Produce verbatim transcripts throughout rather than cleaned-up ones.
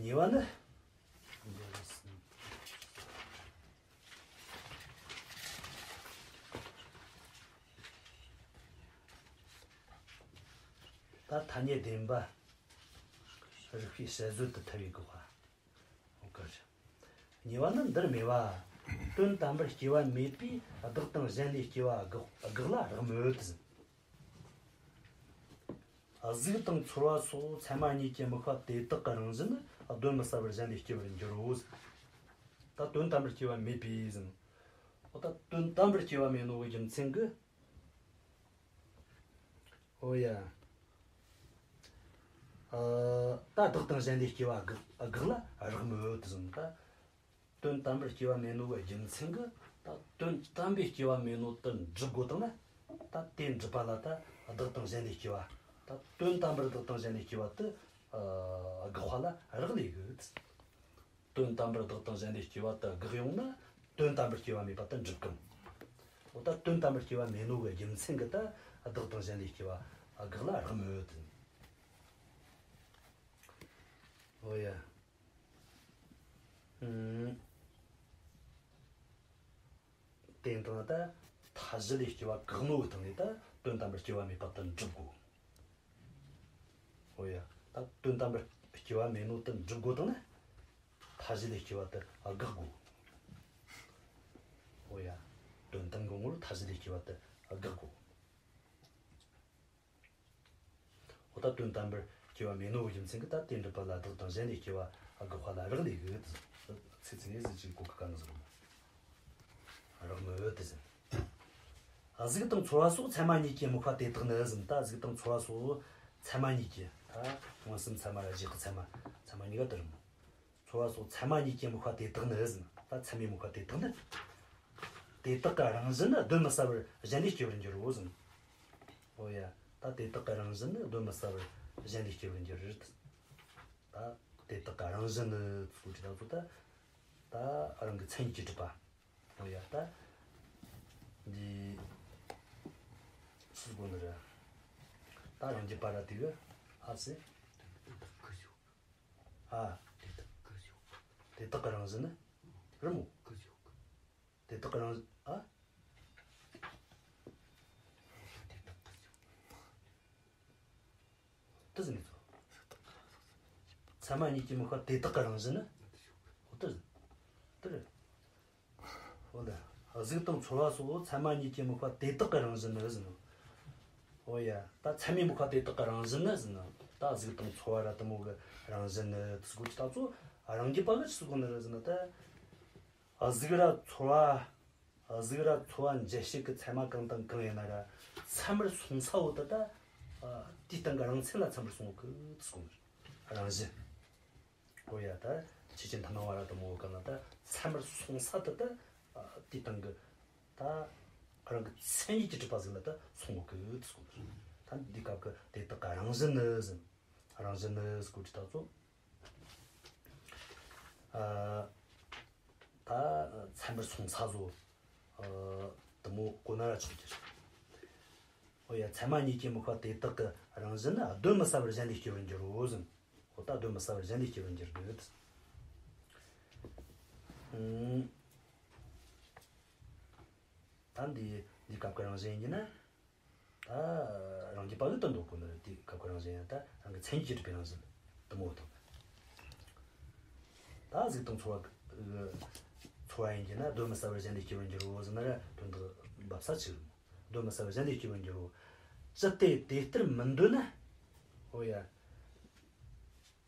གཉིས་པ་ནི། ད་ཐ་སྙད་བདེན་པ་རིགས་པས་དཔྱད་བཟོད་དུ་ཐལ་བའི་དགག་པ། ཨོ་ཀ་རེད། གཉིས་པ་ནི་འདིར་སྨྲས་པ། དོན་དམ་པར་སྐྱེ་བ་མེད་པས་བདག་དང་གཞན་ལས་སྐྱེ་བ་དགག་དགག་ལ་རག་མོད་ཟེར། གཟུགས་དང་ཚོར་བ་སོགས་ཚད་མ་གཉིས་ཀྱི་དམིགས་པ་དེ་དག་གི་རང་བཞིན་ནི་གདོན་མི་ཟ་བར་གཞན་ལས་སྐྱེ་བར་འགྱུར་རོ་ཟེར། ད་དོན་དམ་པར་སྐྱེ་བ་མེད་པས་ཟེར། འོ་ད་དོན་དམ་པར་སྐྱེ་བ་མེད་ནོ་གི་རྒྱུ་མཚན་གྱིས། ཨོ་ཡ། ཨ། ད་བདག་དང་གཞན་ལས་སྐྱེ་བ་དགག་དགག་ལ་རག་མོད་དུ་ཟིན་ད། དོན་དམ་པར་སྐྱེ་བ་མེད་ནོ་གི་རྒྱུ་མཚན་གྱིས་ད་དོན་དམ་པའི་སྐྱེ་བ་མེད་ནོ་དེ་འགྲུབ་དགོས་བཏང་ན། ད་དེ་འགྲུབ་པ་ལ་ད་བདག་དང་གཞན་ལས་སྐྱེ་བ། ད་དོན་དམ་པར་བདག་དང་གཞན་ལས་སྐྱེ་བ་དེ་ཨ་དགག་པ་ལ་རག་ལས་གི། དོན་དམ་པར་བདག་དང་གཞན་ལས་སྐྱེ་བ་དེ་དགག་ཡོང་ན། དོན་དམ་པར་སྐྱེ་བ་མེད་པ་དེ་འགྲུབ་གི། འོ་ད་དོན་དམ་པར་སྐྱེ་བ་མེད་ནོ་གི་རྒྱུ་མཚན་གྱིས་ད་བདག་དང་གཞན་ལས་སྐྱེ་བ་དགག་ལ་རག་མོད་དུ། འོ་ཡ། ཨུམ། དེ་ཡིན་དང་ད་མཐའ་བཞི་ལས་སྐྱེ་བ་བཀག་ནོ་གི་སྟེང་ནས་ད་དོན་དམ་པར་སྐྱེ་བ་མེད་པ་དེ་འགྲུབ་དགོས། འོ་ཡ། ད་དོན་དམ་པར་སྐྱེ་བ་མེད་ནོ་དེ་འགྲུབ་དགོས་བཏང་ན། མཐའ་བཞི་ལས་སྐྱེ་བ་དེ་དགག་དགོས། འོ་ཡ། དོན་དམ་གྱི་ངོར་མཐའ་བཞི་ལས་སྐྱེ་བ་དེ་དགག་དགོས། འོ་ད་དོན་དམ་པར་སྐྱེ་བ་མེད་ནོ་གི་རྒྱུ་མཚན་གྱིས་ད་དེ་འགྲུབ་པ་ལ་བདག་དང་གཞན་ལས་སྐྱེ་བ་དགག་པ་ལ་རག་ལས་གི། ཚིག་ཚིག་ནས་ཟིག་ཅིག་གོ་གི་ག་ནི་ཟིག་རུང་། རག་མོད་དུ་ཟིན། གཟུགས་དང་ཚོར་བ་སོགས་ཚད་མ་གཉིས་ཀྱི་དམིགས་པ་དེ་དག་ནི་ཟིན། ད་གཟུགས་དང་ཚོར་བ་སོགས་ཚད་མ་གཉིས་ཀྱི། ད་མངོན་སུམ་ཚད་མ་ར་གཞི་ཚད་མ། ཚད་མ་གཉིས་ཀ་དེ་རེད་མོ། ཚོར་བ་སོགས་ཚད་མ་གཉིས་ཀྱི་དམིགས་པ་དེ་དག་ནི་ཟིན། ད་ཚད་མའི་དམིགས་པ་དེ་དག་ནི། དེ་དག་གི་རང་བཞིན་ནི་གདོན་མི་ཟ་བར་གཞན་ལས་སྐྱེ་བར་འགྱུར་རོ་ཟིན། འོ་ཡ། ད་དེ་དག་གི་རང་བཞིན་ནི་གདོན་མི་ཟ་བར་གཞན་ལས་སྐྱེ་བར་འགྱུར། ད་དེ་དག་གི་རང་བཞིན་ནི་ཚུལ་གྱི་དང་ཚོ་ད། ད་རང་གི་མཚན་ཉིད་ཀྱིས་གྲུབ་པ། འོ་ཡ་ད། འདི། སུ་གོ་ནི་རེད། ད་རང་རྒྱུད་པ་ར་དེ་གི་ཨ་ཙི། ཨ། དེ་དག་གི་རང་བཞིན་ནི། རི་མོ། དེ་དག་གི་རང་བཞིན་ཨ། དེ་ཟིན་ནི་ཚོ། ཚད་མ་གཉིས་ཀྱི་དམིགས་པ་དེ་དག་གི་རང་བཞིན་ནི། འོ་དེ་ཟིན། དེ་རེད། འོ་ལ། གཟུགས་དང་ཚོར་བ་སོགས་ཚད་མ་གཉིས་ཀྱི་དམིགས་པ་དེ་དག་གི་རང་བཞིན་ནི་ཟིན་ནོ། འོ་ཡ། ད་ཚད་མའི་དམིགས་པ་དེ་དག་གི་རང་བཞིན་ནི་ཟིན་ནོ། ད་གཟུགས་དང་ཚོར་བ་ར་དེ་མོ་གི་རང་བཞིན་ནི་དེ་སྐོར་གྱི་ད་ཚོ། རང་རྒྱུད་པ་གི་ཆི་སྐོར་ནི་རེད་ཟིན་ནོ་ད། གཟུགས་ར་ཚོར་བ། གཟུགས་ར་ཚོར་བ་འཇལ་བྱེད་ཀྱི་ཚད་མ་གང་དང་གང་ཡིན་ན་ར་ཚད་མར་སོང་ས་བོ་དེ་ད། དེའི་སྟེང་གི་རང་མཚན་ལ་ཚད་མར་སོང་བ་གི་དེ་སྐོར་ནི་རང་བཞིན། འོ་ཡ་ད་ཆོས་ཅན་ཐ་མ་བ་ར་དེ་མོ་གང་ལ་ད་ཚད་མར་སོང་ས་དེ་ད་དེའི་སྟེང་གི་ད་རང་གི་མཚན་ཉིད་ཀྱིས་གྲུབ་པ་ཟིག་ལ་ད་སོང་བ་གི་དེ་སྐོར་ནི། ད་འདི་སྐབས་ཀྱི་དེ་དག་གི་རང་བཞིན་ནི་ཟིན། རང་བཞིན་ནི་སྐོར་གྱི་ད་ཚོ། ཨ། ད་ཚད་མར་སོང་ས་བཟོ། ཨ། དེ་མོ་གོ་ན་ར་ཆོག་གི་རེད། འོ་ཡ། ཚད་མ་གཉིས་ཀྱི་དམིགས་པ་དེ་དག་གི་རང་བཞིན་ནི་གདོན་མི་ཟ་བར་གཞན་ལས་སྐྱེ་བར་འགྱུར་རོ་ཟིན། འོ་ད་གདོན་མི་ཟ་བར་གཞན་ལས་སྐྱེ་བར་འགྱུར་གི། ཨུམ། ད་འདི་འདི་སྐབས་ཀྱི་རང་བཞིན་ཡིན་ན། ད་རང་རྒྱུད་པ་གི་དོན་འདོད་གོ་ནི་རེད། དེ་སྐབས་ཀྱི་རང་བཞིན་ཡང་ད་རང་གི་མཚན་ཉིད་ཀྱིས་གྲུབ་པའི་རང་བཞིན་དེ་མོ་དང་། ད་གཟུགས་དང་ཚོར་བ་གི་ཚོར་བ་ཡིན་གྱི་ན་གདོན་མི་ཟ་བར་གཞན་ལས་སྐྱེ་བར་འགྱུར་རོ་ཟེར་ན་ར་དོན་དག་འབབ་ས་ཆི་རེད། གདོན་མི་ཟ་བར་གཞན་ལས་སྐྱེ་བར་འགྱུར་རོ། ཅི་སྟེ་དེ་ལྟར་མི་འདོད་ན། འོ་ཡ།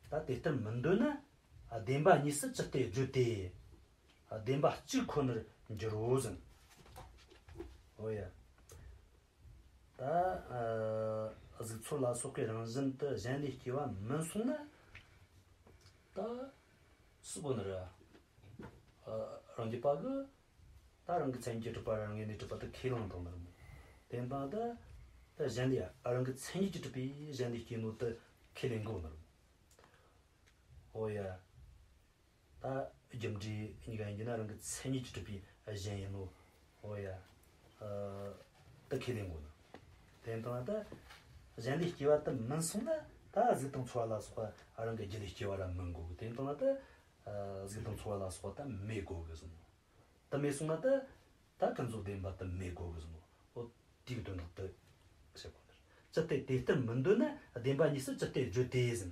ད་དེ་ལྟར་མི་འདོད་ན། བདེན་པ་གཉིས་སུ་ཅི་སྟེ་བརྗོད་དེ། བདེན་པ་གཅིག་ཁོ་ནར་འགྱུར་རོ་ཟེར། འོ་ཡ། ད་ཨ་གཟུགས་ཚོར་ལ་སོགས་པའི་རང་བཞིན་དུ་གཞན་ལས་སྐྱེ་བ་མིན་གསུངས་ན། ད་སུ་གོ་ནི་རེད། ཨ་རང་རྒྱུད་པ་གི་ད་རང་གི་མཚན་ཉིད་ཀྱིས་གྲུབ་པ་རང་ངོས་ནས་གྲུབ་པ་དེ་ཁས་བླངས་བཏང་ནི་རེད་མོ། དེ་འདྲ་ད་ད་གཞན་ལས་ཨ་རང་གི་མཚན་ཉིད་ཀྱིས་གྲུབ་པའི་གཞན་ལས་སྐྱེ་ནོ་དེ་ཁས་ལེན་དགོས་ནི་རེད་མོ། འོ་ཡ། ད་རྒྱུ་འབྲས་གཉིས་ཀ་ཡིན་གྱི་ན་རང་གི་མཚན་ཉིད་ཀྱིས་གྲུབ་པའི་གཞན་ཡིན་ནོ། འོ་ཡ། ཨ་ད་ཁས་ལེན་དགོས་ནི། དེ་ལྟར་ན་ད་གཞན་ལས་སྐྱེ་བ་དེ་མིན་གསུངས་ན་ ད་གཟུགས་དང་ཚོར་བ་ལ་སོགས་པ་རང་གི་རྒྱུད་ལ་སྐྱེ་བ་ར་མི་དགོས་གི། དེ་ཡིན་དང་ན་ད་གཟུགས་དང་ཚོར་བ་ལ་སོགས་པ་ད་མེད་དགོས་གི་ཟེར་ནོ། ད་མེད་སོང་ན་ད་ད་ཀུན་རྫོབ་བདེན་པ་ད་མེད་དགོས་གི་ཟེར་ནོ། འོ་དེའི་དོན་དག་ད་བཤད་དགོས་ནི་རེད། ཅི་སྟེ་དེ་ལྟར་མི་འདོད་ན། བདེན་པ་གཉིས་སུ་ཅི་སྟེ་བརྗོད་དེ་ཟེར།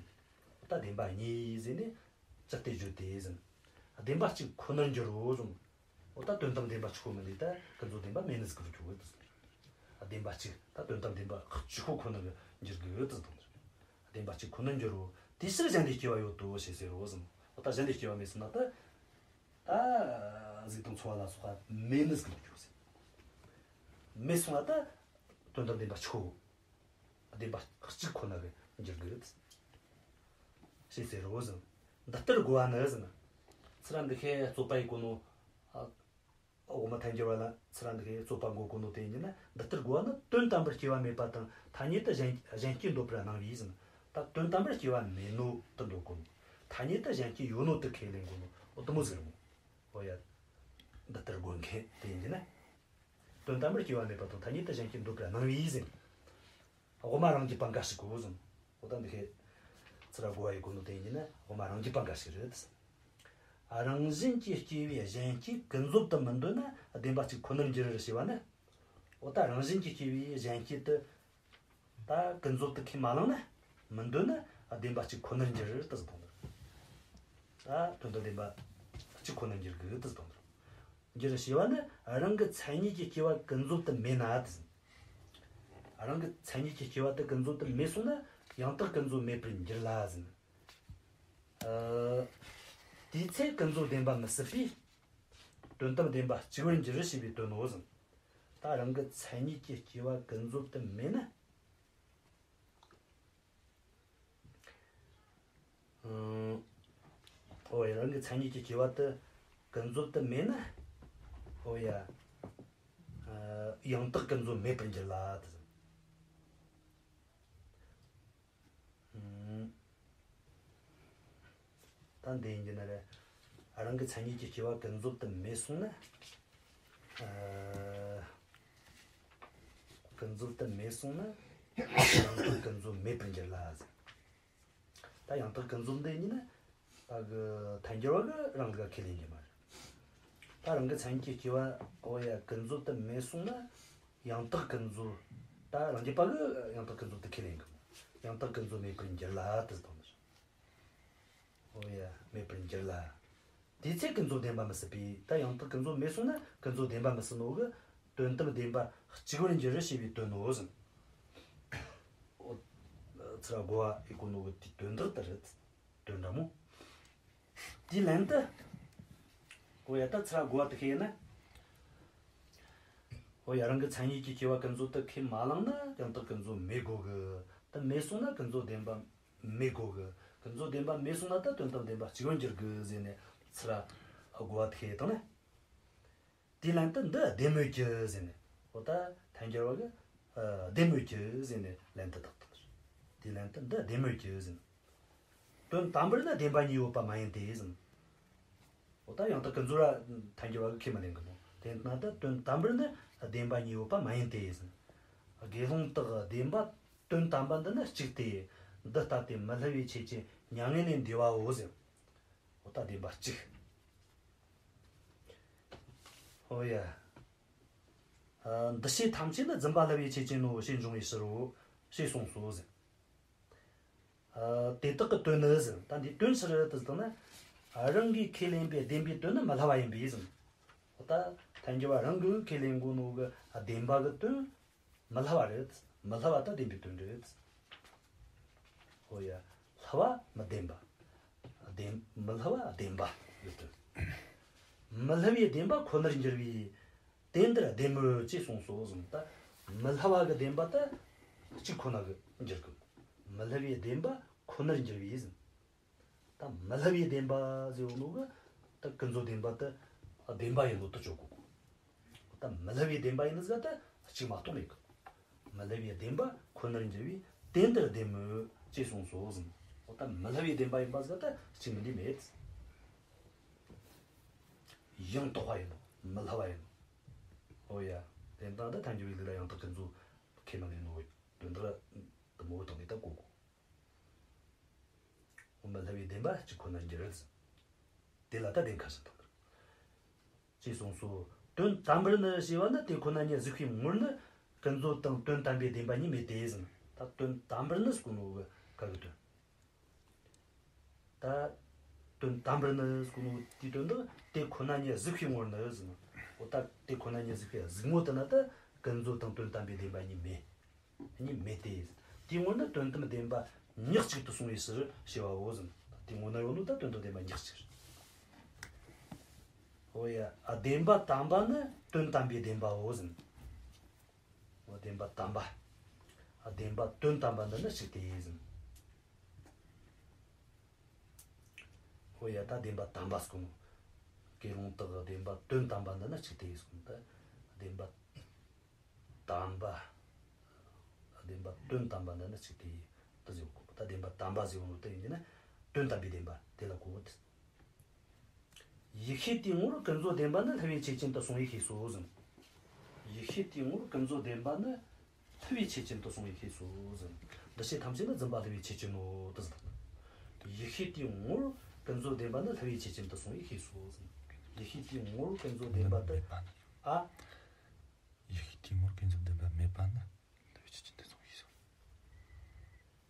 ད་བདེན་པ་གཉིས་ཟེར་ནས་ཅི་སྟེ་བརྗོད་དེ་ཟེར། བདེན་པ་གཅིག་ཁོ་ནར་འགྱུར་རོ་ཟེར། འོ་ད་དོན་དམ་བདེན་པ་གཅིག་པོ་མིན་ནི་ད་ཀུན་རྫོབ་བདེན་པ་མེད་ནི་ཟིག་གི་འགྱུར་གི་ཟེར། བདེན་པ་གཅིག་ད་དོན་དམ་བདེན་པ་གཅིག་པོ་ཁོ་ནར་འགྱུར་གི་ཟེར་དང་། བདེན་པ་གཅིག་ཁོ་ནར་འགྱུར་རོ། དེའི་ཕྱིར་གཞན་ལས་སྐྱེ་བ་ཡོད་དོ་ཞེས་ཟེར་རོ་ཟེར། འོ་ད་གཞན་ལས་སྐྱེ་བ་མེད་ཟེར་ན་ད། ད་གཟུགས་དང་ཚོར་བ་ལ་སོགས་པ་མེད་ནི་ཟིག་གི་འགྱུར་ཟེར། མེད་སོང་ན་ད་དོན་དམ་བདེན་པ་གཅིག་པོ། བདེན་པ་གཅིག་ཁོ་ན་གི་འགྱུར་གི་ཡོད་ཞེས་ཟེར་རོ་ཟེར། འདི་ལྟར་རྒོལ་བ་ནི་ཟེར། ཚུར་འདི་ཁའི་རྩོད་པ་ཡི་གོ་ནོ། ཨ། དབུ་མ་ཐལ་འགྱུར་བ་ལ་ཚུར་འདི་ཁའི་རྩོད་པ་འགོད་གོ་ནོ་དེ་ཡིན་ན། འདི་ལྟར་རྒོལ་བ་ནི་དོན་དམ་པར་སྐྱེ་བ་མེད་པ་དང་ཐ་སྙད་དུ་གཞན་གཞན་སྐྱེ་འདོད་པར་སྣང་བས་ཟེར། ད་དོན་དམ་པར་སྐྱེ་བ་མེད་ནོ་དེ་འདོད་གོ་ནོ། ཐ་སྙད་དུ་གཞན་སྐྱེ་ཡོད་ནོ་དེ་ཁས་ལེན་གོ་ནོ། འོ་དེ་མོ་ཟེར་མོ། འོ་ཡ། འདི་ལྟར་རྒོལ་མཁན་དེ་ཡིན་གྱི་ན། དོན་དམ་པར་སྐྱེ་བ་མེད་པ་དང་ཐ་སྙད་དུ་གཞན་སྐྱེ་འདོད་པར་སྣང་བས་ཟེར། དབུ་མ་རང་རྒྱུད་པ་འགའ་ཞིག་གོ་ཟེར། འོ་ད་འདི་ཁའི་ཚུར་རྒོལ་བ་ཡི་གོ་ནོ་དེ་ཡིན་གྱི་ན་དབུ་མ་རང་རྒྱུད་པ་འགའ་ཞིག་རེད། རང་བཞིན་གྱིས་སྐྱེ་བའི་གཞན་སྐྱེ་ཀུན་རྫོབ་ཏུ་མི་འདོད་ན་བདེན་པ་གཅིག་ཁོ་ནར་འགྱུར་ཞེས་པ་ནི། འོ་ད་རང་བཞིན་གྱིས་སྐྱེ་བའི་གཞན་སྐྱེ་དེ་ད་ཀུན་རྫོབ་ཏུ་ཁས་མ་བླངས་ན། མི་འདོད་ན་བདེན་པ་གཅིག་ཁོ་ནར་འགྱུར་དུ་ཟེར་དང་། ད་དོན་དམ་བདེན་པ་གཅིག་ཁོ་ནར་འགྱུར་དགོས་དུ་ཟེར་དང་། འགྱུར་ཞེས་པ་ནི་རང་གི་མཚན་ཉིད་ཀྱི་སྐྱེ་བ་ཀུན་རྫོབ་ཏུ་མེད་ན་དེ་ཟེར། རང་གི་མཚན་ཉིད་ཀྱི་སྐྱེ་བ་དེ་ཀུན་རྫོབ་ཏུ་མེད་སོང་ན་ཡང་དག་ཀུན་རྫོབ་མེད་པར་འགྱུར་ལ་ཟེར། ཨ། དེའི་ཚེ་ཀུན་རྫོབ་བདེན་པ་མི་སྲིད་པས། དོན་དམ་བདེན་པ་གཅིག་པར་འགྱུར་ཞེས་པའི་དོན་ནོ་ཟེར། ད་རང་གི་མཚན་ཉིད་ཀྱི་སྐྱེ་བ་ཀུན་རྫོབ་ཏུ་མེད་ན། ཨང་། འོ་ཡ། རང་གི་མཚན་ཉིད་ཀྱི་སྐྱེ་བ་དེ་ཀུན་རྫོབ་ཏུ་མེད་ན། འོ་ཡ། ཨ། ཡང་དག་ཀུན་རྫོབ་མེད་པར་འགྱུར་ལ་དེ་ཟེར། ཨང་། ད་འདི་ཡིན་གྱི་ན་རེད། རང་གི་མཚན་ཉིད་ཀྱི་སྐྱེ་བ་ཀུན་རྫོབ་ཏུ་མེད་སོང་ན། ཨ། ཀུན་རྫོབ་ཏུ་མེད་སོང་ན། ཡང་དག་ཀུན་རྫོབ་མེད་པར་འགྱུར་ལ་ཟེར། ད་ཡང་དག་ཀུན་རྫོབ་འདི་ཡིན་ན། ད་གི་ཐལ་འགྱུར་བ་གི་རང་གི་ཁས་ལེན་གྱི་མ་རེད། ད་རང་གི་མཚན་ཉིད་ཀྱི་སྐྱེ་བ། འོ་ཡ། ཀུན་རྫོབ་ཏུ་མེད་སོང་ན། ཡང་དག་ཀུན་རྫོབ། ད་རང་རྒྱུད་པ་གི་ཡང་དག་ཀུན་རྫོབ་དེ་ཁས་ལེན་གི་མོ། ཡང་དག་ཀུན་རྫོབ་མེད་པར་འགྱུར་ལ་དེ་ཟེར་དང་། འོ་ཡ། མེད་པར་འགྱུར་ལ། དེའི་ཚེ་ཀུན་རྫོབ་བདེན་པ་མི་སྲིད་པས། ད་ཡང་དག་ཀུན་རྫོབ་མེད་སོང་ན་ཀུན་རྫོབ་བདེན་པ་མི་སྲིད་ནོ་གི། དོན་དམ་བདེན་པ་གཅིག་པར་འགྱུར་ཞེས་པའི་དོན་ནོ་ཟེར། འོ། ཚུར་རྒོལ་བ་ཡི་གོ་ནོ་གི་དེའི་དོན་དག་དེ་རེད། དོན་འདྲ་མོ། དེའི་ལན་དུ། འོ་ཡ། ད་ཚུར་རྒོལ་བ་དེ་ཁས་ན། འོ་ཡ། རང་གི་མཚན་ཉིད་ཀྱི་སྐྱེ་བ་ཀུན་རྫོབ་ཏུ་ཁས་མ་བླངས་ན་ཡང་དག་ཀུན་རྫོབ་མེད་དགོས་གི། དེ་མེད་སོང་ན་ཀུན་རྫོབ་བདེན་པ་མེད་དགོས་གི། ཀུན་རྫོབ་བདེན་པ་མེད་སོང་ན་ད་དོན་དམ་བདེན་པ་གཅིག་པར་འགྱུར་གི་ཟེར་ནས་ཚུར་རྒོལ་བ་དེ་ཁས་བཏང་ན། དེའི་ལན་དུ་འདི་བདེན་མོད་ཀྱི་ཟེར་ནས། འོ་ད་ཐལ་འགྱུར་བ་གི། ཨ། བདེན་མོད་ཀྱི་ཟེར་ནས་ལན་དུ་བཏགས་བཏང་། དེའི་ལན་དུ་འདི་བདེན་མོད་ཀྱི་ཟེར་ནས། དོན་དམ་པར་ནི་བདེན་པ་གཉིས་ཡོད་པ་མ་ཡིན་ཏེ་ཟེར་ནས། འོ་ད་ཡང་དག་ཀུན་རྫོབ་ར་ཐལ་འགྱུར་བ་གི་ཁས་མི་ལེན་གི་མོ། དེ་ན་ད་དོན་དམ་པར་ནི་བདེན་པ་གཉིས་ཡོད་པ་མ་ཡིན་ཏེ་ཟེར་ནས། དགེ་སློང་དག་བདེན་པ་དོན་དམ་པ་འདི་ནི་གཅིག་སྟེ། འདི་ལྟ་སྟེ་མི་སླུ་བའི་ཆོས་ཅན་མྱ་ངན་ལས་འདས་པའོ་ཟེར། འོ་ད་བདེན་པ་གཅིག། འོ་ཡ། ཨ། འདུ་བྱེད་ཐམས་ཅད་ནི་རྫུན་པ་སླུ་བའི་ཆོས་ཅན་ནོ་ཞེས་འབྱུང་བའི་ཕྱིར་རོ། ཞེས་གསུངས་སོ་ཟེར། ཨ། དེ་དག་གི་དོན་ནི་ཟེར། ད་འདིའི་དོན་ཕྱིར་དུ་ཟེར་ན། རང་གིས་ཁས་ལེན་པའི་བདེན་པའི་དོན་ནི་མི་སླུ་བ་ཡིན་པས་ཟེར། འོ་ད་ཐལ་འགྱུར་བ་རང་གིས་ཁས་ལེན་གོ་ནོ་གི་བདེན་པ་གི་དོན་མི་སླུ་བ་རེད། མི་སླུ་བ་ད་བདེན་པའི་དོན་རེད། འོ་ཡ། སླུ་བ་མི་བདེན་པ། བདེན། མི་སླུ་བ་བདེན་པ་ཡོད་དོ། མི་སླུ་བའི་བདེན་པ་ཁོ་ནར་འགྱུར་བས། དེ་འདིར་བདེན་མོད་ཅེས་གསུངས་སོ་གསུངས། ད་མི་སླུ་བ་གི་བདེན་པ་ད་གཅིག་ཁོ་ན་གི་འགྱུར་གི། མི་སླུ་བའི་བདེན་པ་ཁོ་ནར་འགྱུར་བས་ཟེར། ད་མི་སླུ་བའི་བདེན་པ་ཟེར་བ་ནོ་གི། ད་ཀུན་རྫོབ་བདེན་པ་ད་བདེན་པ་ཡིན་ནོ་ད་ཆོག་གོ། ད་མི་སླུ་བའི་བདེན་པ་ཡིན་ནི་ཟིག་ད་གཅིག་མ་གཏོགས་མེད་གི། མི་སླུ་བའི་བདེན་པ་ཁོ་ནར་འགྱུར་བས་དེ་འདིར་བདེན་མོད་ཅེས་གསུངས་སོ་གསུངས། འོ་ད་མི་སླུ་བའི་བདེན་པ་ཡིན་པ་ཟིག་ད་གཅིག་མིན་འདི་མེད། ཡང་དག་པ་ཡིན་ནོ། མི་སླུ་བ་ཡིན་ནོ། འོ་ཡ། དེ་ལྟ་ད་ཐལ་འགྱུར་བའི་ལུགས་ལ་ཡང་དག་ཀུན་རྫོབ་ཁས་མི་ལེན་ནོ། དོན་དག་དེ་མོ་བོ་དང་ནི་ད་གོ་གོ། མི་སླུ་བའི་བདེན་པ་གཅིག་ཁོ་ན་འགྱུར། དེ་ལ་ད་བདེན་ཁ་ཟེར་དང་། ཅེས་གསུངས་སོ། དོན་དམ་པར་ནི་ཞེས་པ་ནི་དེ་ཁོ་ན་ཉིད་གཟིགས་པའི་ངོར་ནི་ཀུན་རྫོབ་དང་དོན་དམ་པའི་བདེན་པ་གཉིས་མེད་དེ་ཟེར། ད་དོན་དམ་པར་ནི་ཟེར་གོ་ནོ་གི་ག་གི་དོན། ད་དོན་དམ་པར་ནི་ཟེར་གོ་ནོ་དེའི་དོན་དུ་དེ་ཁོ་ན་ཉིད་གཟིགས་པའི་ངོར་ནི་ཟེར། འོ་ད་དེ་ཁོ་ན་ཉིད་གཟིགས་པའི་གཟིགས་ངོ་དེ་ན་ད་ཀུན་རྫོབ་དང་དོན་དམ་པའི་བདེན་པ་གཉིས་མེད། གཉིས་མེད་དེ། དེའི་ངོར་ནི་དོན་དམ་བདེན་པ་ཉག་གཅིག་ཏུ་སོང་བའི་ཕྱིར་ཞེས་པའོ་ཟེར། དེའི་ངོ་ན་ཡོད་ནོ་ད་དོན་དམ་བདེན་པ་ཉག་གཅིག་རེད། འོ་ཡ། ཨ། བདེན་པ་དམ་པ་ནི་དོན་དམ་པའི་བདེན་པའོ་ཟེར། འོ་བདེན་པ་དམ་པ། ཨ། བདེན་པ་དོན་དམ་པ་འདི་ནི་གཅིག་སྟེ་ཟེར། འོ་ཡ། ད་བདེན་པ་དམ་པ་ཟེར་གོ་ནོ། དགེ་སློང་དག་བདེན་པ་དོན་དམ་པ་འདི་ནི་གཅིག་སྟེ་ཟེར་གོ་ནོ། ད་བདེན་པ་དམ་པ། བདེན་པ་དོན་དམ་པ་འདི་ནི་གཅིག་སྟེ། ད་ཟེར་གོ། ད་བདེན་པ་དམ་པ་ཟེར་གོ་ནོ་དེ་ཡིན་གྱི་ན་དོན་དམ་པའི་བདེན་པ་དེ་ལ་གོ་བོ། ཡིད་ཤེས་དེའི་ངོར་ཀུན་རྫོབ་བདེན་པ་ནི་སླུ་བའི་ཆོས་ཅན་དུ་སོང་བས་ཤེས་སོ་ཟེར། ཡིད་ཤེས་དེའི་ངོར་ཀུན་རྫོབ་བདེན་པ་ནི་སླུ་བའི་ཆོས་ཅན་དུ་སོང་བས་ཤེས་སོ་ཟེར། འདུ་བྱེད་ཐམས་ཅད་ནི་བརྫུན་པ་སླུ་བའི་ཆོས་ཅན་ནོ་དེ་ཟེར། ཡིད་ཤེས་དེའི་ངོར་ཀུན་རྫོབ་བདེན་པ་ནི་སླུ་བའི་ཆོས་ཅན་དུ་སོང་བས་ཤེས་སོ་ཟེར། ཡིད་ཤེས་དེའི་ངོར་ཀུན་རྫོབ་བདེན་པ་དེ། ཨ། ཡིད་ཤེས་དེའི་ངོར་ཀུན་རྫོབ་བདེན་པ་མེད་པ་ནི་སླུ་བའི་ཆོས་ཅན་དུ་སོང་བས་ཤེས་སོ།